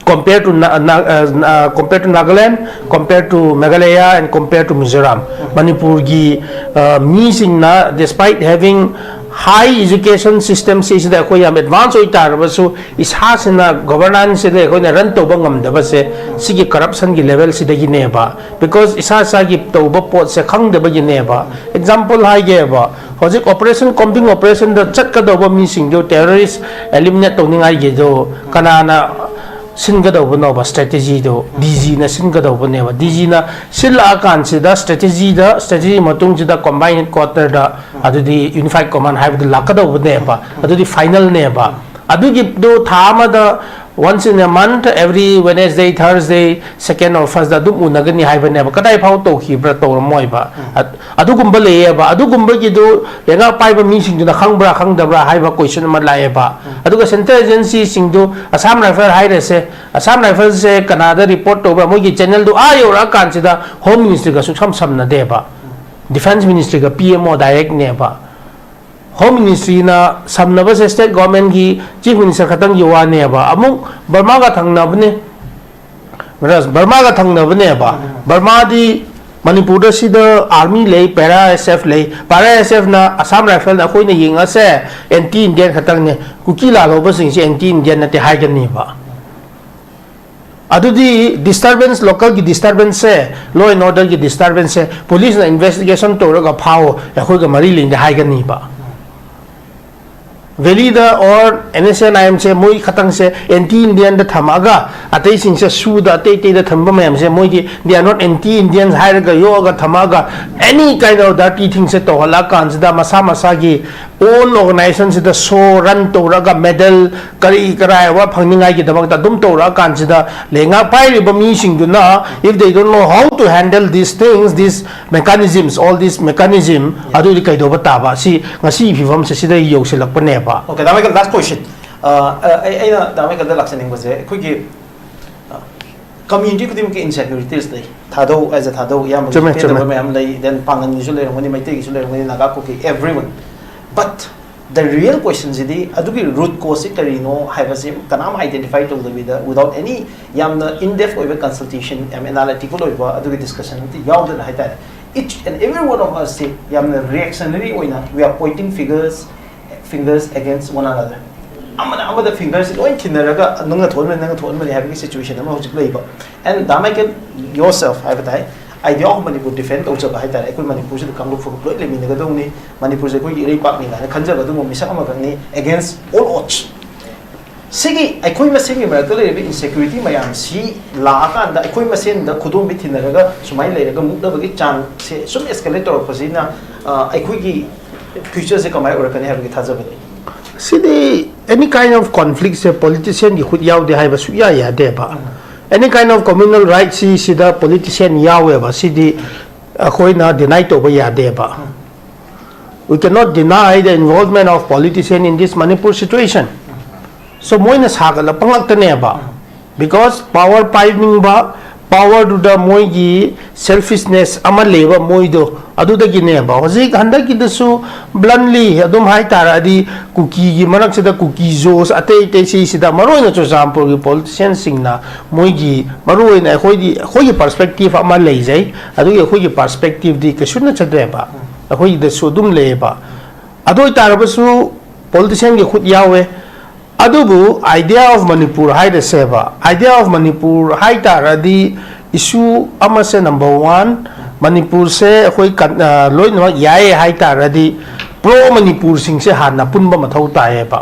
Compare to Na-, Na-, uh, uh, compare to Nagaland, compare to Meghalaya, and compare to Mizoram, ꯃꯅꯤꯄꯨꯔꯒꯤ, ꯑ, ꯃꯤꯁꯤꯡꯅ, despite having high education system ꯁꯤꯁꯤꯗ ꯑꯩꯈꯣꯏ ꯌꯥꯝ advance ꯑꯣꯏ ꯇꯥꯔꯕꯁꯨ, ꯏꯁꯥꯁꯤꯅ governanceꯁꯤꯗ ꯑꯩꯈꯣꯏꯅ run ꯇꯧꯕ ꯉꯝꯗꯕꯁꯦ ꯁꯤꯒꯤ corruptionꯒꯤ levelꯁꯤꯗꯒꯤꯅꯦꯕ꯫ Because ꯏꯁꯥ ꯏꯁꯥꯒꯤ ꯇꯧꯕ ꯄꯣꯠꯁꯦ ꯈꯪꯗꯕꯒꯤꯅꯦꯕ꯫ Example ꯍꯥꯏꯒꯦꯕ, ꯍꯧꯖꯤꯛ operation, combing operationꯗ ꯆꯠꯀꯗꯧꯕ ꯃꯤꯁꯤꯡꯗꯣ, terrorist eliminate ꯇꯧꯅꯤꯡꯉꯥꯏꯒꯤꯗꯣ ꯀꯅꯥꯅ ꯁꯤꯟꯒꯗꯧꯕꯅꯣꯕ? Strategyꯗꯣ DGꯅ ꯁꯤꯟꯒꯗꯧꯕꯅꯦꯕ꯫ DGꯅ ꯁꯤꯜꯂꯛꯑꯀꯥꯟꯁꯤꯗ strategyꯗ, strategy ꯃꯇꯨꯡꯁꯤꯗ combined headquarterꯗ, ꯑꯗꯨꯗꯤ unified command ꯍꯥꯏꯕꯗꯨ ꯂꯥꯛꯀꯗꯧꯕꯅꯦꯕ꯫ ꯑꯗꯨꯗꯤ finalꯅꯦꯕ꯫ ꯑꯗꯨꯒꯤꯗꯣ ꯊꯥ ꯑꯃꯗ once in a month, every Wednesday, Thursday, second or firstꯗ ꯑꯗꯨꯝ ꯎꯅꯒꯅꯤ ꯍꯥꯏꯕꯅꯦꯕ꯫ ꯀꯗꯥꯏ ꯐꯥꯎ ꯇꯧꯈꯤꯕ꯭ꯔꯥ? ꯇꯧꯔꯝꯃꯣꯏꯕ꯫ ꯑ-, ꯑꯗꯨꯒꯨꯝꯕ ꯂꯩꯌꯦꯕ꯫ ꯑꯗꯨꯒꯨꯝꯕꯒꯤꯗꯨ ꯂꯩꯉꯥꯛ ꯄꯥꯏꯕ ꯃꯤꯁꯤꯡꯗꯨꯅ ꯈꯪꯕ꯭ꯔꯥ ꯈꯪꯗꯕ꯭ꯔꯥ ꯍꯥꯏꯕ question ꯑꯃ ꯂꯥꯛꯑꯦꯕ꯫ ꯑꯗꯨꯒ central agencyꯁꯤꯡꯗꯨ, Assam Rifle ꯍꯥꯏꯔꯁꯦ, Assam Riflesꯁꯦ ꯀꯅꯥꯗ report ꯇꯧꯕ꯭ꯔꯥ? ꯃꯣꯏꯒꯤ channelꯗꯨ ꯑꯥ ꯌꯧꯔꯛꯑꯀꯥꯟꯁꯤꯗ Home Ministryꯒ ꯁꯨꯡꯁꯝ ꯁꯝꯅꯗꯦꯕ꯫ Defence Ministryꯒ PMO directꯅꯦꯕ꯫ Home Ministryꯅ ꯁꯝꯅꯕꯁꯦ state governmentꯀꯤ chief minister ꯈꯛꯇꯪꯒꯤ ꯋꯥꯅꯦꯕ꯫ ꯑꯃꯨꯛ ꯕꯔꯃꯥꯒ ꯊꯪꯅꯕꯅꯦ꯫ ꯕꯔꯃꯥꯒ ꯊꯪꯅꯕꯅꯦꯕ꯫ ꯕꯔꯃꯥꯗꯤ ꯃꯅꯤꯄꯨꯔꯗ ꯁꯤꯗ army ꯂꯩ, para SF ꯂꯩ꯫ Para SFꯅ Assam Riflesꯅ ꯑꯩꯈꯣꯏꯅ ꯌꯦꯡꯉꯁꯦ anti Indian ꯈꯛꯇꯪꯅꯦ꯫ ꯀꯨꯀꯤ ꯂꯥꯜꯍꯧꯕꯁꯤꯡꯁꯦ anti Indian ꯅꯠꯇꯦ ꯍꯥꯏꯒꯅꯤꯕ꯫ ꯑꯗꯨꯗꯤ disturbance, localꯒꯤ disturbanceꯁꯦ, law and orderꯒꯤ disturbanceꯁꯦ policeꯅ investigation ꯇꯧꯔꯒ ꯐꯥꯎ, ꯑꯩꯈꯣꯏꯒ ꯃꯔꯤ ꯂꯩꯅꯗꯦ ꯍꯥꯏꯒꯅꯤꯕ꯫ Valid or N S N I ꯑꯦꯝꯁꯦ ꯃꯣꯏ ꯈꯛꯇꯪꯁꯦ ꯑꯦꯟꯇꯤ ꯏꯟꯗꯤꯌꯟꯗ ꯊꯝꯃꯛꯑꯒ, ꯑꯇꯩꯁꯤꯡꯁꯦ ꯁꯨꯗ ꯑꯇꯩ ꯑꯇꯩꯗ ꯊꯝꯕ ꯃꯌꯥꯝꯁꯦ ꯃꯣꯏꯗꯤ they are not anti Indians ꯍꯥꯏꯔꯒ ꯌꯣꯛꯑꯒ ꯊꯝꯃꯛꯑꯒ any kind of dirty thingꯁꯦ ꯇꯧꯍꯜꯂꯛꯑꯀꯥꯟꯁꯤꯗ ꯃꯁꯥ ꯃꯁꯥꯒꯤ own organizationꯁꯤꯗ ꯁꯣ ꯔꯟ ꯇꯧꯔꯒ ꯃꯦꯗꯜ ꯀꯔꯤ ꯀꯔꯥꯏ ꯑꯋꯥ ꯐꯪꯅꯤꯡꯉꯥꯏꯒꯤꯗꯃꯛꯇ ꯑꯗꯨꯝ ꯇꯧꯔꯛꯑꯀꯥꯟꯁꯤꯗ ꯂꯩꯉꯥꯛ ꯄꯥꯏꯔꯤꯕ ꯃꯤꯁꯤꯡꯗꯨꯅ if they don't know how to handle these things, these mechanisms, all these mechanism, ꯑꯗꯨꯗꯤ ꯀꯩꯗꯧꯕ ꯇꯥꯕ? ꯁꯤ ꯉꯁꯤ ꯐꯤꯕꯝꯁꯦ ꯁꯤꯗ ꯌꯧꯁꯤꯜꯂꯛꯄꯅꯦꯕ꯫ Okay, ꯗꯥ ꯃꯥꯏꯀꯦꯜ, last question. ꯑ, ꯑ, ꯑꯩ- ꯑꯩꯅ ꯗꯥ ꯃꯥꯏꯀꯦꯜꯗ ꯂꯥꯛꯆꯅꯤꯡꯕꯁꯦ, ꯑꯩꯈꯣꯏꯒꯤ ꯀꯝꯃ꯭ꯌꯨꯅꯤꯇꯤ ꯈꯨꯗꯤꯡꯃꯛꯀꯤ insecurities ꯂꯩ꯫ ꯊꯥꯗꯧ ꯑꯦꯖ ꯑ ꯊꯥꯗꯧ ꯏꯌꯥꯝꯕꯒꯤ ꯆꯨꯝꯃꯦ, ꯄꯦꯟꯗꯕ ꯆꯨꯝꯃꯦ꯫ ꯃꯌꯥꯝ ꯂꯩ, then ꯄꯥꯡꯒꯟꯒꯤꯁꯨ ꯂꯩꯔꯝꯒꯅꯤ, ꯃꯩꯇꯩꯒꯤꯁꯨ ꯂꯩꯔꯝꯒꯅꯤ, ꯅꯥꯒꯥ, ꯀꯨꯀꯤ, everyone. But the real questionꯁꯤꯗꯤ ꯑꯗꯨꯒꯤ root causeꯁꯤ ꯀꯔꯤꯅꯣ ꯍꯥꯏꯕꯁꯤ ꯀꯅꯥꯝ identify ꯇꯧꯗꯕꯤꯗ, without any ꯌꯥꯝꯅ in depth ꯑꯣꯏꯕ consultation, ꯌꯥꯝ analytical ꯑꯣꯏꯕ ꯑꯗꯨꯒꯤ discussion ꯑꯝꯇ ꯌꯥꯎꯗꯅ ꯍꯥꯏꯇꯥꯔꯦ, each and every one of usꯁꯤ ꯌꯥꯝꯅ reactionary ꯑꯣꯏꯅ we are pointing figures, fingers against one another. ꯑꯃꯅ ꯑꯃꯗ ꯐꯤꯡꯒꯔꯁꯤ ꯂꯣꯏ ꯊꯤꯟꯅꯔꯒ ꯅꯪꯅ ꯊꯣꯛꯍꯟꯕꯅꯤ, ꯅꯪꯅ ꯊꯣꯛꯍꯟꯕꯅꯤ ꯍꯥꯏꯕꯒꯤ situation ꯑꯃ ꯍꯧꯖꯤꯛ ꯂꯩꯕ꯫ And ꯗꯥ ꯃꯥꯏꯀꯦꯜ, yourself ꯍꯥꯏꯕ ꯇꯥꯏ, idea of Manipur defend ꯇꯧꯖꯕ ꯍꯥꯏꯇꯥꯔꯦ꯫ ꯑꯩꯈꯣꯏ ꯃꯅꯤꯄꯨꯔꯁꯤꯗ ꯀꯥꯡꯂꯨꯞ ꯐꯨꯔꯨꯞ ꯂꯣꯏ ꯂꯩꯃꯤꯟꯅꯒꯗꯧꯅꯤ, ꯃꯅꯤꯄꯨꯔꯁꯦ ꯑꯩꯈꯣꯏꯒꯤ ꯏꯔꯩꯄꯥꯛꯅꯤ ꯀꯥꯏꯅ ꯈꯟꯖꯕ ꯑꯗꯨꯒꯨꯝꯕ ꯃꯤꯁꯛ ꯑꯃꯈꯛꯅꯤ, against all odds꯫ ꯁꯤꯒꯤ ꯑꯩꯈꯣꯏ ꯃꯁꯦꯟꯒꯤ ꯃꯔꯛꯇ ꯂꯩꯔꯤꯕ insecurity ꯃꯌꯥꯝꯁꯤ ꯂꯥꯛꯑꯀꯥꯟꯗ ꯑꯩꯈꯣꯏ ꯃꯁꯦꯟꯗ ꯈꯨꯗꯣꯝꯕꯤ ꯊꯤꯟꯅꯔꯒ ꯁꯨꯃꯥꯏꯅ ꯂꯩꯔꯒ ꯃꯨꯛꯅꯕꯒꯤ ꯆꯥꯡꯁꯦ ꯁꯨꯝ escalate ꯇꯧꯔꯛꯄꯁꯤꯅ, ꯑ, ꯑꯩꯈꯣꯏꯒꯤ futureꯁꯦ ꯀꯃꯥꯏꯅ ꯑꯣꯏꯔꯛꯀꯅꯤ ꯍꯥꯏꯕꯒꯤ ꯊꯥꯖꯕ ꯂꯩ? ꯁꯤꯗꯤ any kind of conflictꯁꯦ politicianꯒꯤ ꯈꯨꯠ ꯌꯥꯎꯗꯦ ꯍꯥꯏꯕ ꯁꯨꯛꯌꯥ ꯌꯥꯗꯦꯕ꯫ Any kind of communal rightꯁꯤ ꯁꯤꯗ politician ꯌꯥꯎꯋꯦꯕ, ꯁꯤꯗꯤ ꯑꯩꯈꯣꯏꯅ deny ꯇꯧꯕ ꯌꯥꯗꯦꯕ꯫ We cannot deny the involvement of politician in this Manipur situation. So ꯃꯣꯏꯅ ꯁꯥꯒꯠꯂꯛꯄ ꯉꯥꯛꯇꯅꯦꯕ, because power ꯄꯥꯏꯅꯤꯡꯕ, powerꯗꯨꯗ ꯃꯣꯏꯒꯤ selfishness ꯑꯃ ꯂꯩꯕ ꯃꯣꯏꯗꯣ, ꯑꯗꯨꯗꯒꯤꯅꯦꯕ꯫ ꯍꯧꯖꯤꯛ ꯍꯟꯗꯛꯀꯤꯗꯁꯨ bluntly ꯑꯗꯨꯝ ꯍꯥꯏꯇꯥꯔꯗꯤ, ꯀꯨꯀꯤꯒꯤ ꯃꯔꯛꯁꯤꯗ ꯀꯨꯀꯤ ꯖꯣꯁ ꯑꯇꯩ ꯑꯇꯩ ꯁꯤꯁꯤꯗ ꯃꯔꯨꯑꯣꯏꯅ ꯆꯨꯔꯆꯥꯟꯄꯨꯔꯒꯤ politicianꯁꯤꯡꯅ ꯃꯣꯏꯒꯤ ꯃꯔꯨꯑꯣꯏꯅ ꯑꯩꯈꯣꯏꯗꯤ ꯑꯩꯈꯣꯏꯒꯤ perspective ꯑꯃ ꯂꯩꯖꯩ, ꯑꯗꯨꯒꯤ ꯑꯩꯈꯣꯏꯒꯤ perspectiveꯗꯤ ꯀꯩꯁꯨ ꯅꯠꯆꯗ꯭ꯔꯦꯕ, ꯑꯩꯈꯣꯏꯒꯤꯗꯁꯨ ꯑꯗꯨꯝ ꯂꯩꯌꯦꯕ꯫ ꯑꯗꯨ ꯑꯣꯏꯇꯥꯔꯒꯁꯨ politicianꯒꯤ ꯈꯨꯠ ꯌꯥꯎꯋꯦ꯫ ꯑꯗꯨꯕꯨ idea of Manipur ꯍꯥꯏꯔꯁꯦꯕ, idea of Manipur ꯍꯥꯏ ꯇꯥꯔꯗꯤ issue ꯑꯃꯁꯦ number one, ꯃꯅꯤꯄꯨꯔꯁꯦ ꯑꯩꯈꯣꯏ ꯀꯟ- ꯑ, ꯂꯣꯏꯅꯃꯛ ꯌꯥꯏꯌꯦ ꯍꯥꯏ ꯇꯥꯔꯗꯤ ꯄ꯭ꯔꯣ ꯃꯅꯤꯄꯨꯔꯁꯤꯡꯁꯦ ꯍꯥꯟꯅ ꯄꯨꯟꯕ ꯃꯊꯧ ꯇꯥꯏꯌꯦꯕ꯫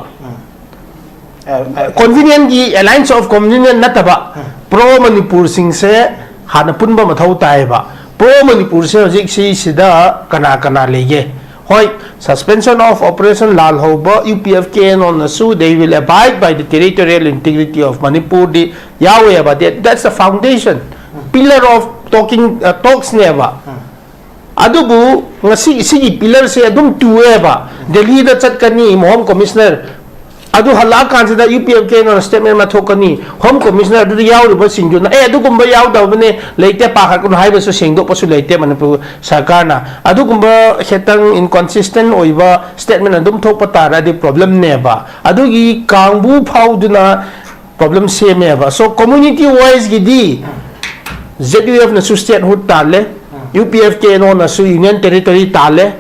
ꯀꯣꯟꯚꯤꯅꯤꯌꯟꯒꯤ, ꯑꯦꯂꯥꯏꯟꯁ ꯑꯣꯐ ꯀꯣꯟꯚꯤꯅꯤꯌꯟ ꯅꯠꯇꯕ, ꯄ꯭ꯔꯣ ꯃꯅꯤꯄꯨꯔꯁꯤꯡꯁꯦ ꯍꯥꯟꯅ ꯄꯨꯟꯕ ꯃꯊꯧ ꯇꯥꯏꯌꯦꯕ꯫ ꯄ꯭ꯔꯣ ꯃꯅꯤꯄꯨꯔꯁꯦ ꯍꯧꯖꯤꯛ ꯁꯤꯁꯤꯗ ꯀꯅꯥ ꯀꯅꯥ ꯂꯩꯒꯦ? ꯍꯣꯏ, suspension of operation ꯂꯥꯜꯍꯧꯕ U P F K N ꯑꯣꯅꯁꯨ they will abide by the territorial integrity of Manipur ꯗꯤ ꯌꯥꯎꯋꯦꯕ꯫ That, that's the foundation, pillar of talking, talks ꯅꯦꯕ꯫ ꯑꯗꯨꯕꯨ ꯉꯁꯤ ꯁꯤꯒꯤ ꯄꯤꯂꯔꯁꯦ ꯑꯗꯨꯝ ꯇꯨꯑꯦꯕ꯫ ꯗꯦꯜꯂꯤꯗ ꯆꯠꯀꯅꯤ ꯍꯣꯝ ꯀꯃꯤꯁꯅꯔ, ꯑꯗꯨ ꯍꯜꯂꯛꯑꯀꯥꯟꯁꯤꯗ U P F K N ꯑꯣꯅ ꯁ꯭ꯇꯦꯠꯃꯦꯟ ꯑꯃ ꯊꯣꯛꯀꯅꯤ꯫ ꯍꯣꯝ ꯀꯃꯤꯁꯅꯔ ꯑꯗꯨꯗ ꯌꯥꯎꯔꯤꯕꯁꯤꯡꯗꯨꯅ "ꯑꯦ, ꯑꯗꯨꯒꯨꯝꯕ ꯌꯥꯎꯗꯕꯅꯦ, ꯂꯩꯇꯦ, ꯄꯥꯈꯠꯀꯅꯨ" ꯍꯥꯏꯕꯁꯨ ꯁꯦꯡꯗꯣꯛꯄꯁꯨ ꯂꯩꯇꯦ ꯃꯅꯤꯄꯨꯔ ꯁꯔꯀꯥꯔꯅ꯫ ꯑꯗꯨꯒꯨꯝꯕ ꯈꯤꯇꯪ ꯏꯟꯀꯟꯁꯤꯁꯇꯦꯟ ꯑꯣꯏꯕ ꯁ꯭ꯇꯦꯠꯃꯦꯟ ꯑꯗꯨꯝ ꯊꯣꯛꯄ ꯇꯥꯔꯗꯤ ꯄ꯭ꯔꯣꯕ꯭ꯂꯦꯝꯅꯦꯕ꯫ ꯑꯗꯨꯒꯤ ꯀꯥꯡꯕꯨ ꯐꯥꯎꯗꯨꯅ ꯄ꯭ꯔꯣꯕ꯭ꯂꯦꯝ ꯁꯦꯝꯃꯦꯕ꯫ So, ꯀꯝꯃ꯭ꯌꯨꯅꯤꯇꯤ ꯋꯥꯏꯁꯀꯤꯗꯤ ꯖꯦꯠ ꯌꯨ ꯑꯦꯐꯅꯁꯨ ꯁ꯭ꯇꯦꯠꯍꯨꯗ ꯇꯥꯜꯂꯦ, U P F K N ꯑꯣꯅꯁꯨ ꯌꯨꯅꯤꯌꯟ ꯇꯦꯔꯤꯇꯣꯔꯤ ꯇꯥꯜꯂꯦ,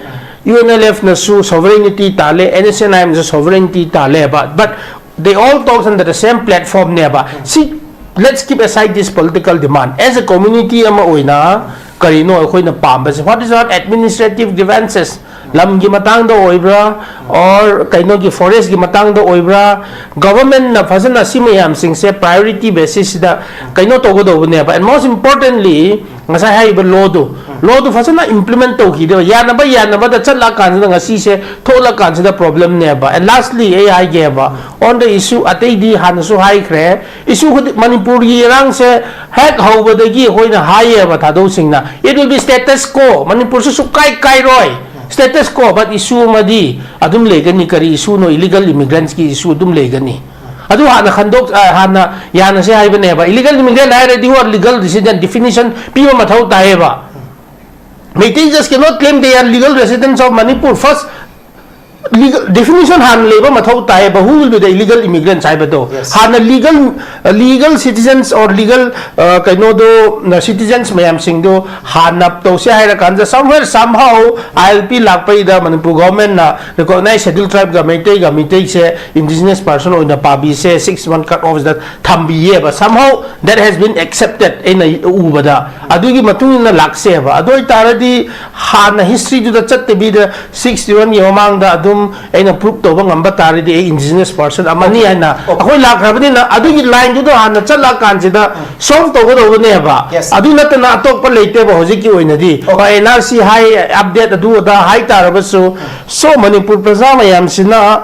ꯌꯨ ꯑꯦꯟ ꯑꯦꯜ ꯑꯦꯐꯅꯁꯨ ꯁꯣꯚꯔꯦꯅꯤꯇꯤ ꯇꯥꯜꯂꯦ, ꯑꯦꯟ ꯑꯦꯁ ꯑꯦꯟ ꯑꯥꯏ ꯑꯦꯝꯅꯁꯨ ꯁꯣꯚꯔꯦꯅꯤꯇꯤ ꯇꯥꯜꯂꯦꯕ꯫ But they all talks under the same platform ꯅꯦꯕ꯫ ꯁꯤ, let's keep aside this political demand. As a community ꯑꯃ ꯑꯣꯏꯅ ꯀꯔꯤꯅꯣ ꯑꯩꯈꯣꯏꯅ ꯄꯥꯝꯕꯁꯦ? What is our administrative grievances? ꯂꯝꯒꯤ ꯃꯇꯥꯡꯗ ꯑꯣꯏꯕ꯭ꯔꯥ, or ꯀꯩꯅꯣꯒꯤ, ꯐꯣꯔꯦꯁꯀꯤ ꯃꯇꯥꯡꯗ ꯑꯣꯏꯕ꯭ꯔꯥ? ꯒꯚꯔꯟꯃꯦꯟꯠꯅ ꯐꯖꯅ ꯁꯤ ꯃꯌꯥꯝꯁꯤꯡꯁꯦ ꯄ꯭ꯔꯥꯏꯌꯣꯔꯤꯇꯤ ꯕꯦꯁꯤꯁꯁꯤꯗ ꯀꯩꯅꯣ ꯇꯧꯒꯗꯧꯕꯅꯦꯕ꯫ And most importantly, ꯉꯁꯥꯏ ꯍꯥꯏꯔꯤꯕ ꯂꯣꯗꯨ, ꯂꯣꯗꯨ ꯐꯖꯅ ꯏꯝꯄ꯭ꯂꯤꯃꯦꯟꯠ ꯇꯧꯈꯤꯗꯦꯕ꯫ ꯌꯥꯅꯕ ꯌꯥꯅꯕꯗ ꯆꯠꯂꯛꯑꯀꯥꯟꯁꯤꯗ ꯉꯁꯤꯁꯦ ꯊꯣꯛꯂꯛꯀꯥꯟꯁꯤꯗ ꯄ꯭ꯔꯣꯕ꯭ꯂꯦꯝꯅꯦꯕ꯫ And lastly, ꯑꯩ ꯍꯥꯏꯒꯦꯕ, on the issue, ꯑꯇꯩꯗꯤ ꯍꯥꯟꯅꯁꯨ ꯍꯥꯏꯈ꯭ꯔꯦ, ꯏꯁꯨ ꯈꯨꯗꯤꯡ, ꯃꯅꯤꯄꯨꯔꯒꯤ ꯏꯔꯥꯡꯁꯦ ꯍꯦꯛ ꯍꯧꯕꯗꯒꯤ ꯑꯩꯈꯣꯏꯅ ꯍꯥꯏꯌꯦꯕ ꯊꯥꯗꯧꯁꯤꯡꯅ, "It will be status quo, ꯃꯅꯤꯄꯨꯔꯁꯨ ꯁꯨꯛꯀꯥꯏ ꯀꯥꯏꯔꯣꯏ, status quo, but issue ꯑꯃꯗꯤ ꯑꯗꯨꯝ ꯂꯩꯒꯅꯤ꯫ ꯀꯔꯤ ꯏꯁꯨꯅꯣ? ꯏꯂꯤꯒꯜ ꯏꯃꯤꯒ꯭ꯔꯦꯟꯠꯁꯀꯤ ꯏꯁꯨ ꯑꯗꯨꯝ ꯂꯩꯒꯅꯤ꯫ ꯑꯗꯨ ꯍꯥꯟꯅ ꯈꯟꯗꯣꯛ-, ꯑ, ꯍꯥꯟꯅ ꯌꯥꯅꯁꯦ ꯍꯥꯏꯕꯅꯦꯕ꯫ Illegal immigrant ꯍꯥꯏꯔꯗꯤ who are legal resident definition ꯄꯤꯕ ꯃꯊꯧ ꯇꯥꯏꯌꯦꯕ꯫ Meitei just cannot claim they are legal residents of Manipur. First, illegal definition ꯍꯥꯟꯅ ꯂꯩꯕ ꯃꯊꯧ ꯇꯥꯏꯌꯦꯕ, who will be the illegal immigrants ꯍꯥꯏꯕꯗꯣ. Yes. ꯍꯥꯟꯅ legal, legal citizens or legal, ꯑ, ꯀꯩꯅꯣꯗꯣ, citizens ꯃꯌꯥꯝꯁꯤꯡꯗꯣ ꯍꯥꯟꯅ ꯇꯧꯁꯦ ꯍꯥꯏꯔ ꯀꯥꯟꯗ, somewhere somehow ILP ꯂꯥꯛꯄꯩꯗ ꯃꯅꯤꯄꯨꯔ government ꯅ recognize schedule tribe ꯒ ꯃꯩꯇꯩꯒ, ꯃꯩꯇꯩꯁꯦ indigenous person ꯑꯣꯏꯅ ꯄꯥꯕꯤꯁꯦ six month cut off the ꯊꯝꯕꯤꯌꯦꯕ, somehow that has been accepted ꯑꯩꯅ ꯎꯕꯗ, ꯑꯗꯨꯒꯤ ꯃꯇꯨꯡ ꯏꯟꯅ ꯂꯥꯛꯁꯦꯕ. ꯑꯗꯨ ꯑꯣꯏꯇꯥꯔꯗꯤ ꯍꯥꯟꯅ history ꯗꯨꯗ ꯆꯠꯇꯕꯤꯗ sixty one ꯒꯤ ꯃꯃꯥꯡꯗ ꯑꯗꯨꯝ ꯑꯩꯅ prove ꯇꯧꯕ ꯉꯝꯕ ꯇꯥꯔꯗꯤ ꯑꯩ indigenous person ꯑꯃꯅꯤ ꯍꯥꯏꯅ ꯑꯩꯈꯣꯏ ꯂꯥꯛꯈ꯭ꯔꯕꯅꯤꯅ, ꯑꯗꯨꯒꯤ line ꯗꯨꯗ ꯍꯥꯟꯅ ꯆꯠꯂꯛꯑꯀꯥꯟꯁꯤꯗ solve ꯇꯧꯒꯗꯧꯕꯅꯦꯕ. Yes. ꯑꯗꯨ ꯅꯠꯇꯅ ꯑꯇꯣꯞꯄ ꯂꯩꯇꯦꯕ ꯍꯧꯖꯤꯛꯀꯤ ꯑꯣꯏꯅꯗꯤ. ꯍꯣꯏ, NRC ꯍꯥꯏ, update ꯑꯗꯨ ꯑꯗꯥ ꯍꯥꯏ ꯇꯥꯔꯕꯁꯨ, so ꯃꯅꯤꯄꯨꯔ ꯄ꯭ꯔꯖꯥ ꯃꯌꯥꯝꯁꯤꯅ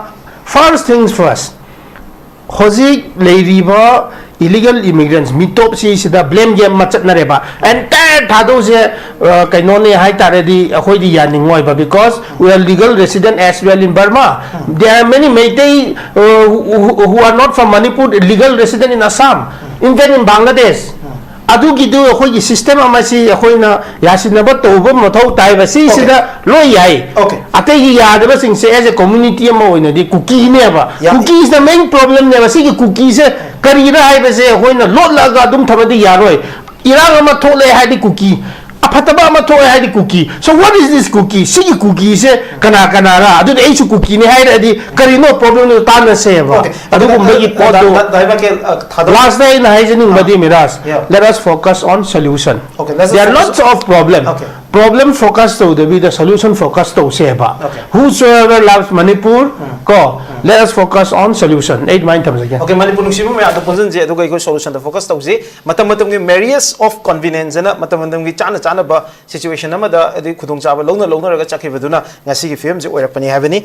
first things first, ꯍꯧꯖꯤꯛ ꯂꯩꯔꯤꯕ illegal immigrants ꯃꯤꯇꯣꯞꯁꯤꯁꯤꯗ blame game ꯑꯃ ꯆꯠꯅꯔꯦꯕ. Entire ꯊꯥꯗꯧꯁꯦ, ꯑ, ꯀꯩꯅꯣꯅꯦ ꯍꯥꯏ ꯇꯥꯔꯗꯤ ꯑꯩꯈꯣꯏꯗꯤ ꯌꯥꯅꯤꯡꯉꯣꯏꯕ, because we are legal resident as well in Burma. There are many Meitei, uh, who, who, who are not from Manipur, legal resident in Assam, even in Bangladesh. ꯑꯗꯨꯒꯤꯗꯨ ꯑꯩꯈꯣꯏꯒꯤ system ꯑꯃꯁꯤ ꯑꯩꯈꯣꯏꯅ ꯌꯥꯁꯤꯟꯅꯕ ꯇꯧꯕ ꯃꯊꯧ ꯇꯥꯏꯕ꯫ ꯁꯤꯁꯤꯗ ꯂꯣꯏ ꯌꯥꯏ꯫ Okay. ꯑꯇꯩꯒꯤ ꯌꯥꯗꯕꯁꯤꯡꯁꯦ as a community ꯑꯃ ꯑꯣꯏꯅꯗꯤ ꯀꯨꯀꯤꯅꯦꯕ꯫ ꯌꯥ- ꯀꯨꯀꯤꯁꯤꯅ main problem ꯅꯦꯕ꯫ ꯁꯤꯒꯤ ꯀꯨꯀꯤꯁꯦ ꯀꯔꯤꯔ ꯍꯥꯏꯕꯁꯦ ꯑꯩꯈꯣꯏꯅ ꯂꯣꯠꯂꯒ ꯑꯗꯨꯝ ꯊꯝꯃꯗꯤ ꯌꯥꯔꯣꯏ꯫ ꯏꯔꯥꯡ ꯑꯃ ꯊꯣꯛꯂꯛꯑꯦ ꯍꯥꯏꯗꯤ ꯀꯨꯀꯤ, ꯑꯐꯠꯇꯕ ꯑꯃ ꯊꯣꯛꯑꯦ ꯍꯥꯏꯗꯤ ꯀꯨꯀꯤ꯫ So what is this ꯀꯨꯀꯤ? ꯁꯤꯒꯤ ꯀꯨꯀꯤꯁꯦ ꯀꯅꯥ ꯀꯅꯥꯔ? ꯑꯗꯨꯗꯤ ꯑꯩꯁꯨ ꯀꯨꯀꯤꯅꯤ ꯍꯥꯏꯔꯛꯑꯗꯤ ꯀꯔꯤꯅꯣ problemꯗꯨ ꯇꯥꯟꯅꯁꯦꯕ꯫ Okay. ꯑꯗꯨꯒꯨꯝꯕꯒꯤ ꯗꯥ-, ꯄꯣꯠꯇꯨ ꯗꯥ-, ꯗꯥ-, ꯗꯥꯏꯕ ꯀꯦ, ꯑ, ꯊꯥꯗꯣꯛ- Lastꯇ ꯑꯩꯅ ꯍꯥꯏꯖꯅꯤꯡꯕꯗꯤ, ꯑꯥ꯫ Miraj, Yeah. let us focus on solution. Okay, let's There are focus lots of problem. Okay. Problem focus ꯇꯧꯗꯕꯤꯗ solution focus ꯇꯧꯁꯦꯕ꯫ Okay. Whosoever loves Manipur, ꯎꯝ꯫ ꯀꯣ, ꯎꯝ꯫ Let us focus on solution. ꯑꯩ ꯑꯗꯨꯃꯥꯏꯅ ꯊꯝꯖꯒꯦ꯫ Okay, ꯃꯅꯤꯄꯨꯔ ꯅꯨꯡꯁꯤꯕ ꯃꯌꯥꯝꯗ ꯄꯨꯟꯁꯤꯟꯁꯦ, ꯑꯗꯨꯒ ꯑꯩꯈꯣꯏ solutionꯗ focus ꯇꯧꯁꯤ꯫ ꯃꯇꯝ ꯃꯇꯝꯒꯤ marriage of convenience ꯍꯥꯏꯅ ꯃꯇꯝ ꯃꯇꯝꯒꯤ ꯆꯥꯅ ꯆꯥꯅꯕ situation ꯑꯃꯗ, ꯍꯥꯏꯗꯤ, ꯈꯨꯗꯣꯡꯆꯥꯕ ꯂꯧꯅ ꯂꯧꯅꯔꯒ ꯆꯠꯈꯤꯕꯗꯨꯅ ꯉꯁꯤꯒꯤ ꯐꯤꯕꯝꯁꯦ ꯑꯣꯏꯔꯛꯄꯅꯤ ꯍꯥꯏꯕꯅꯤ꯫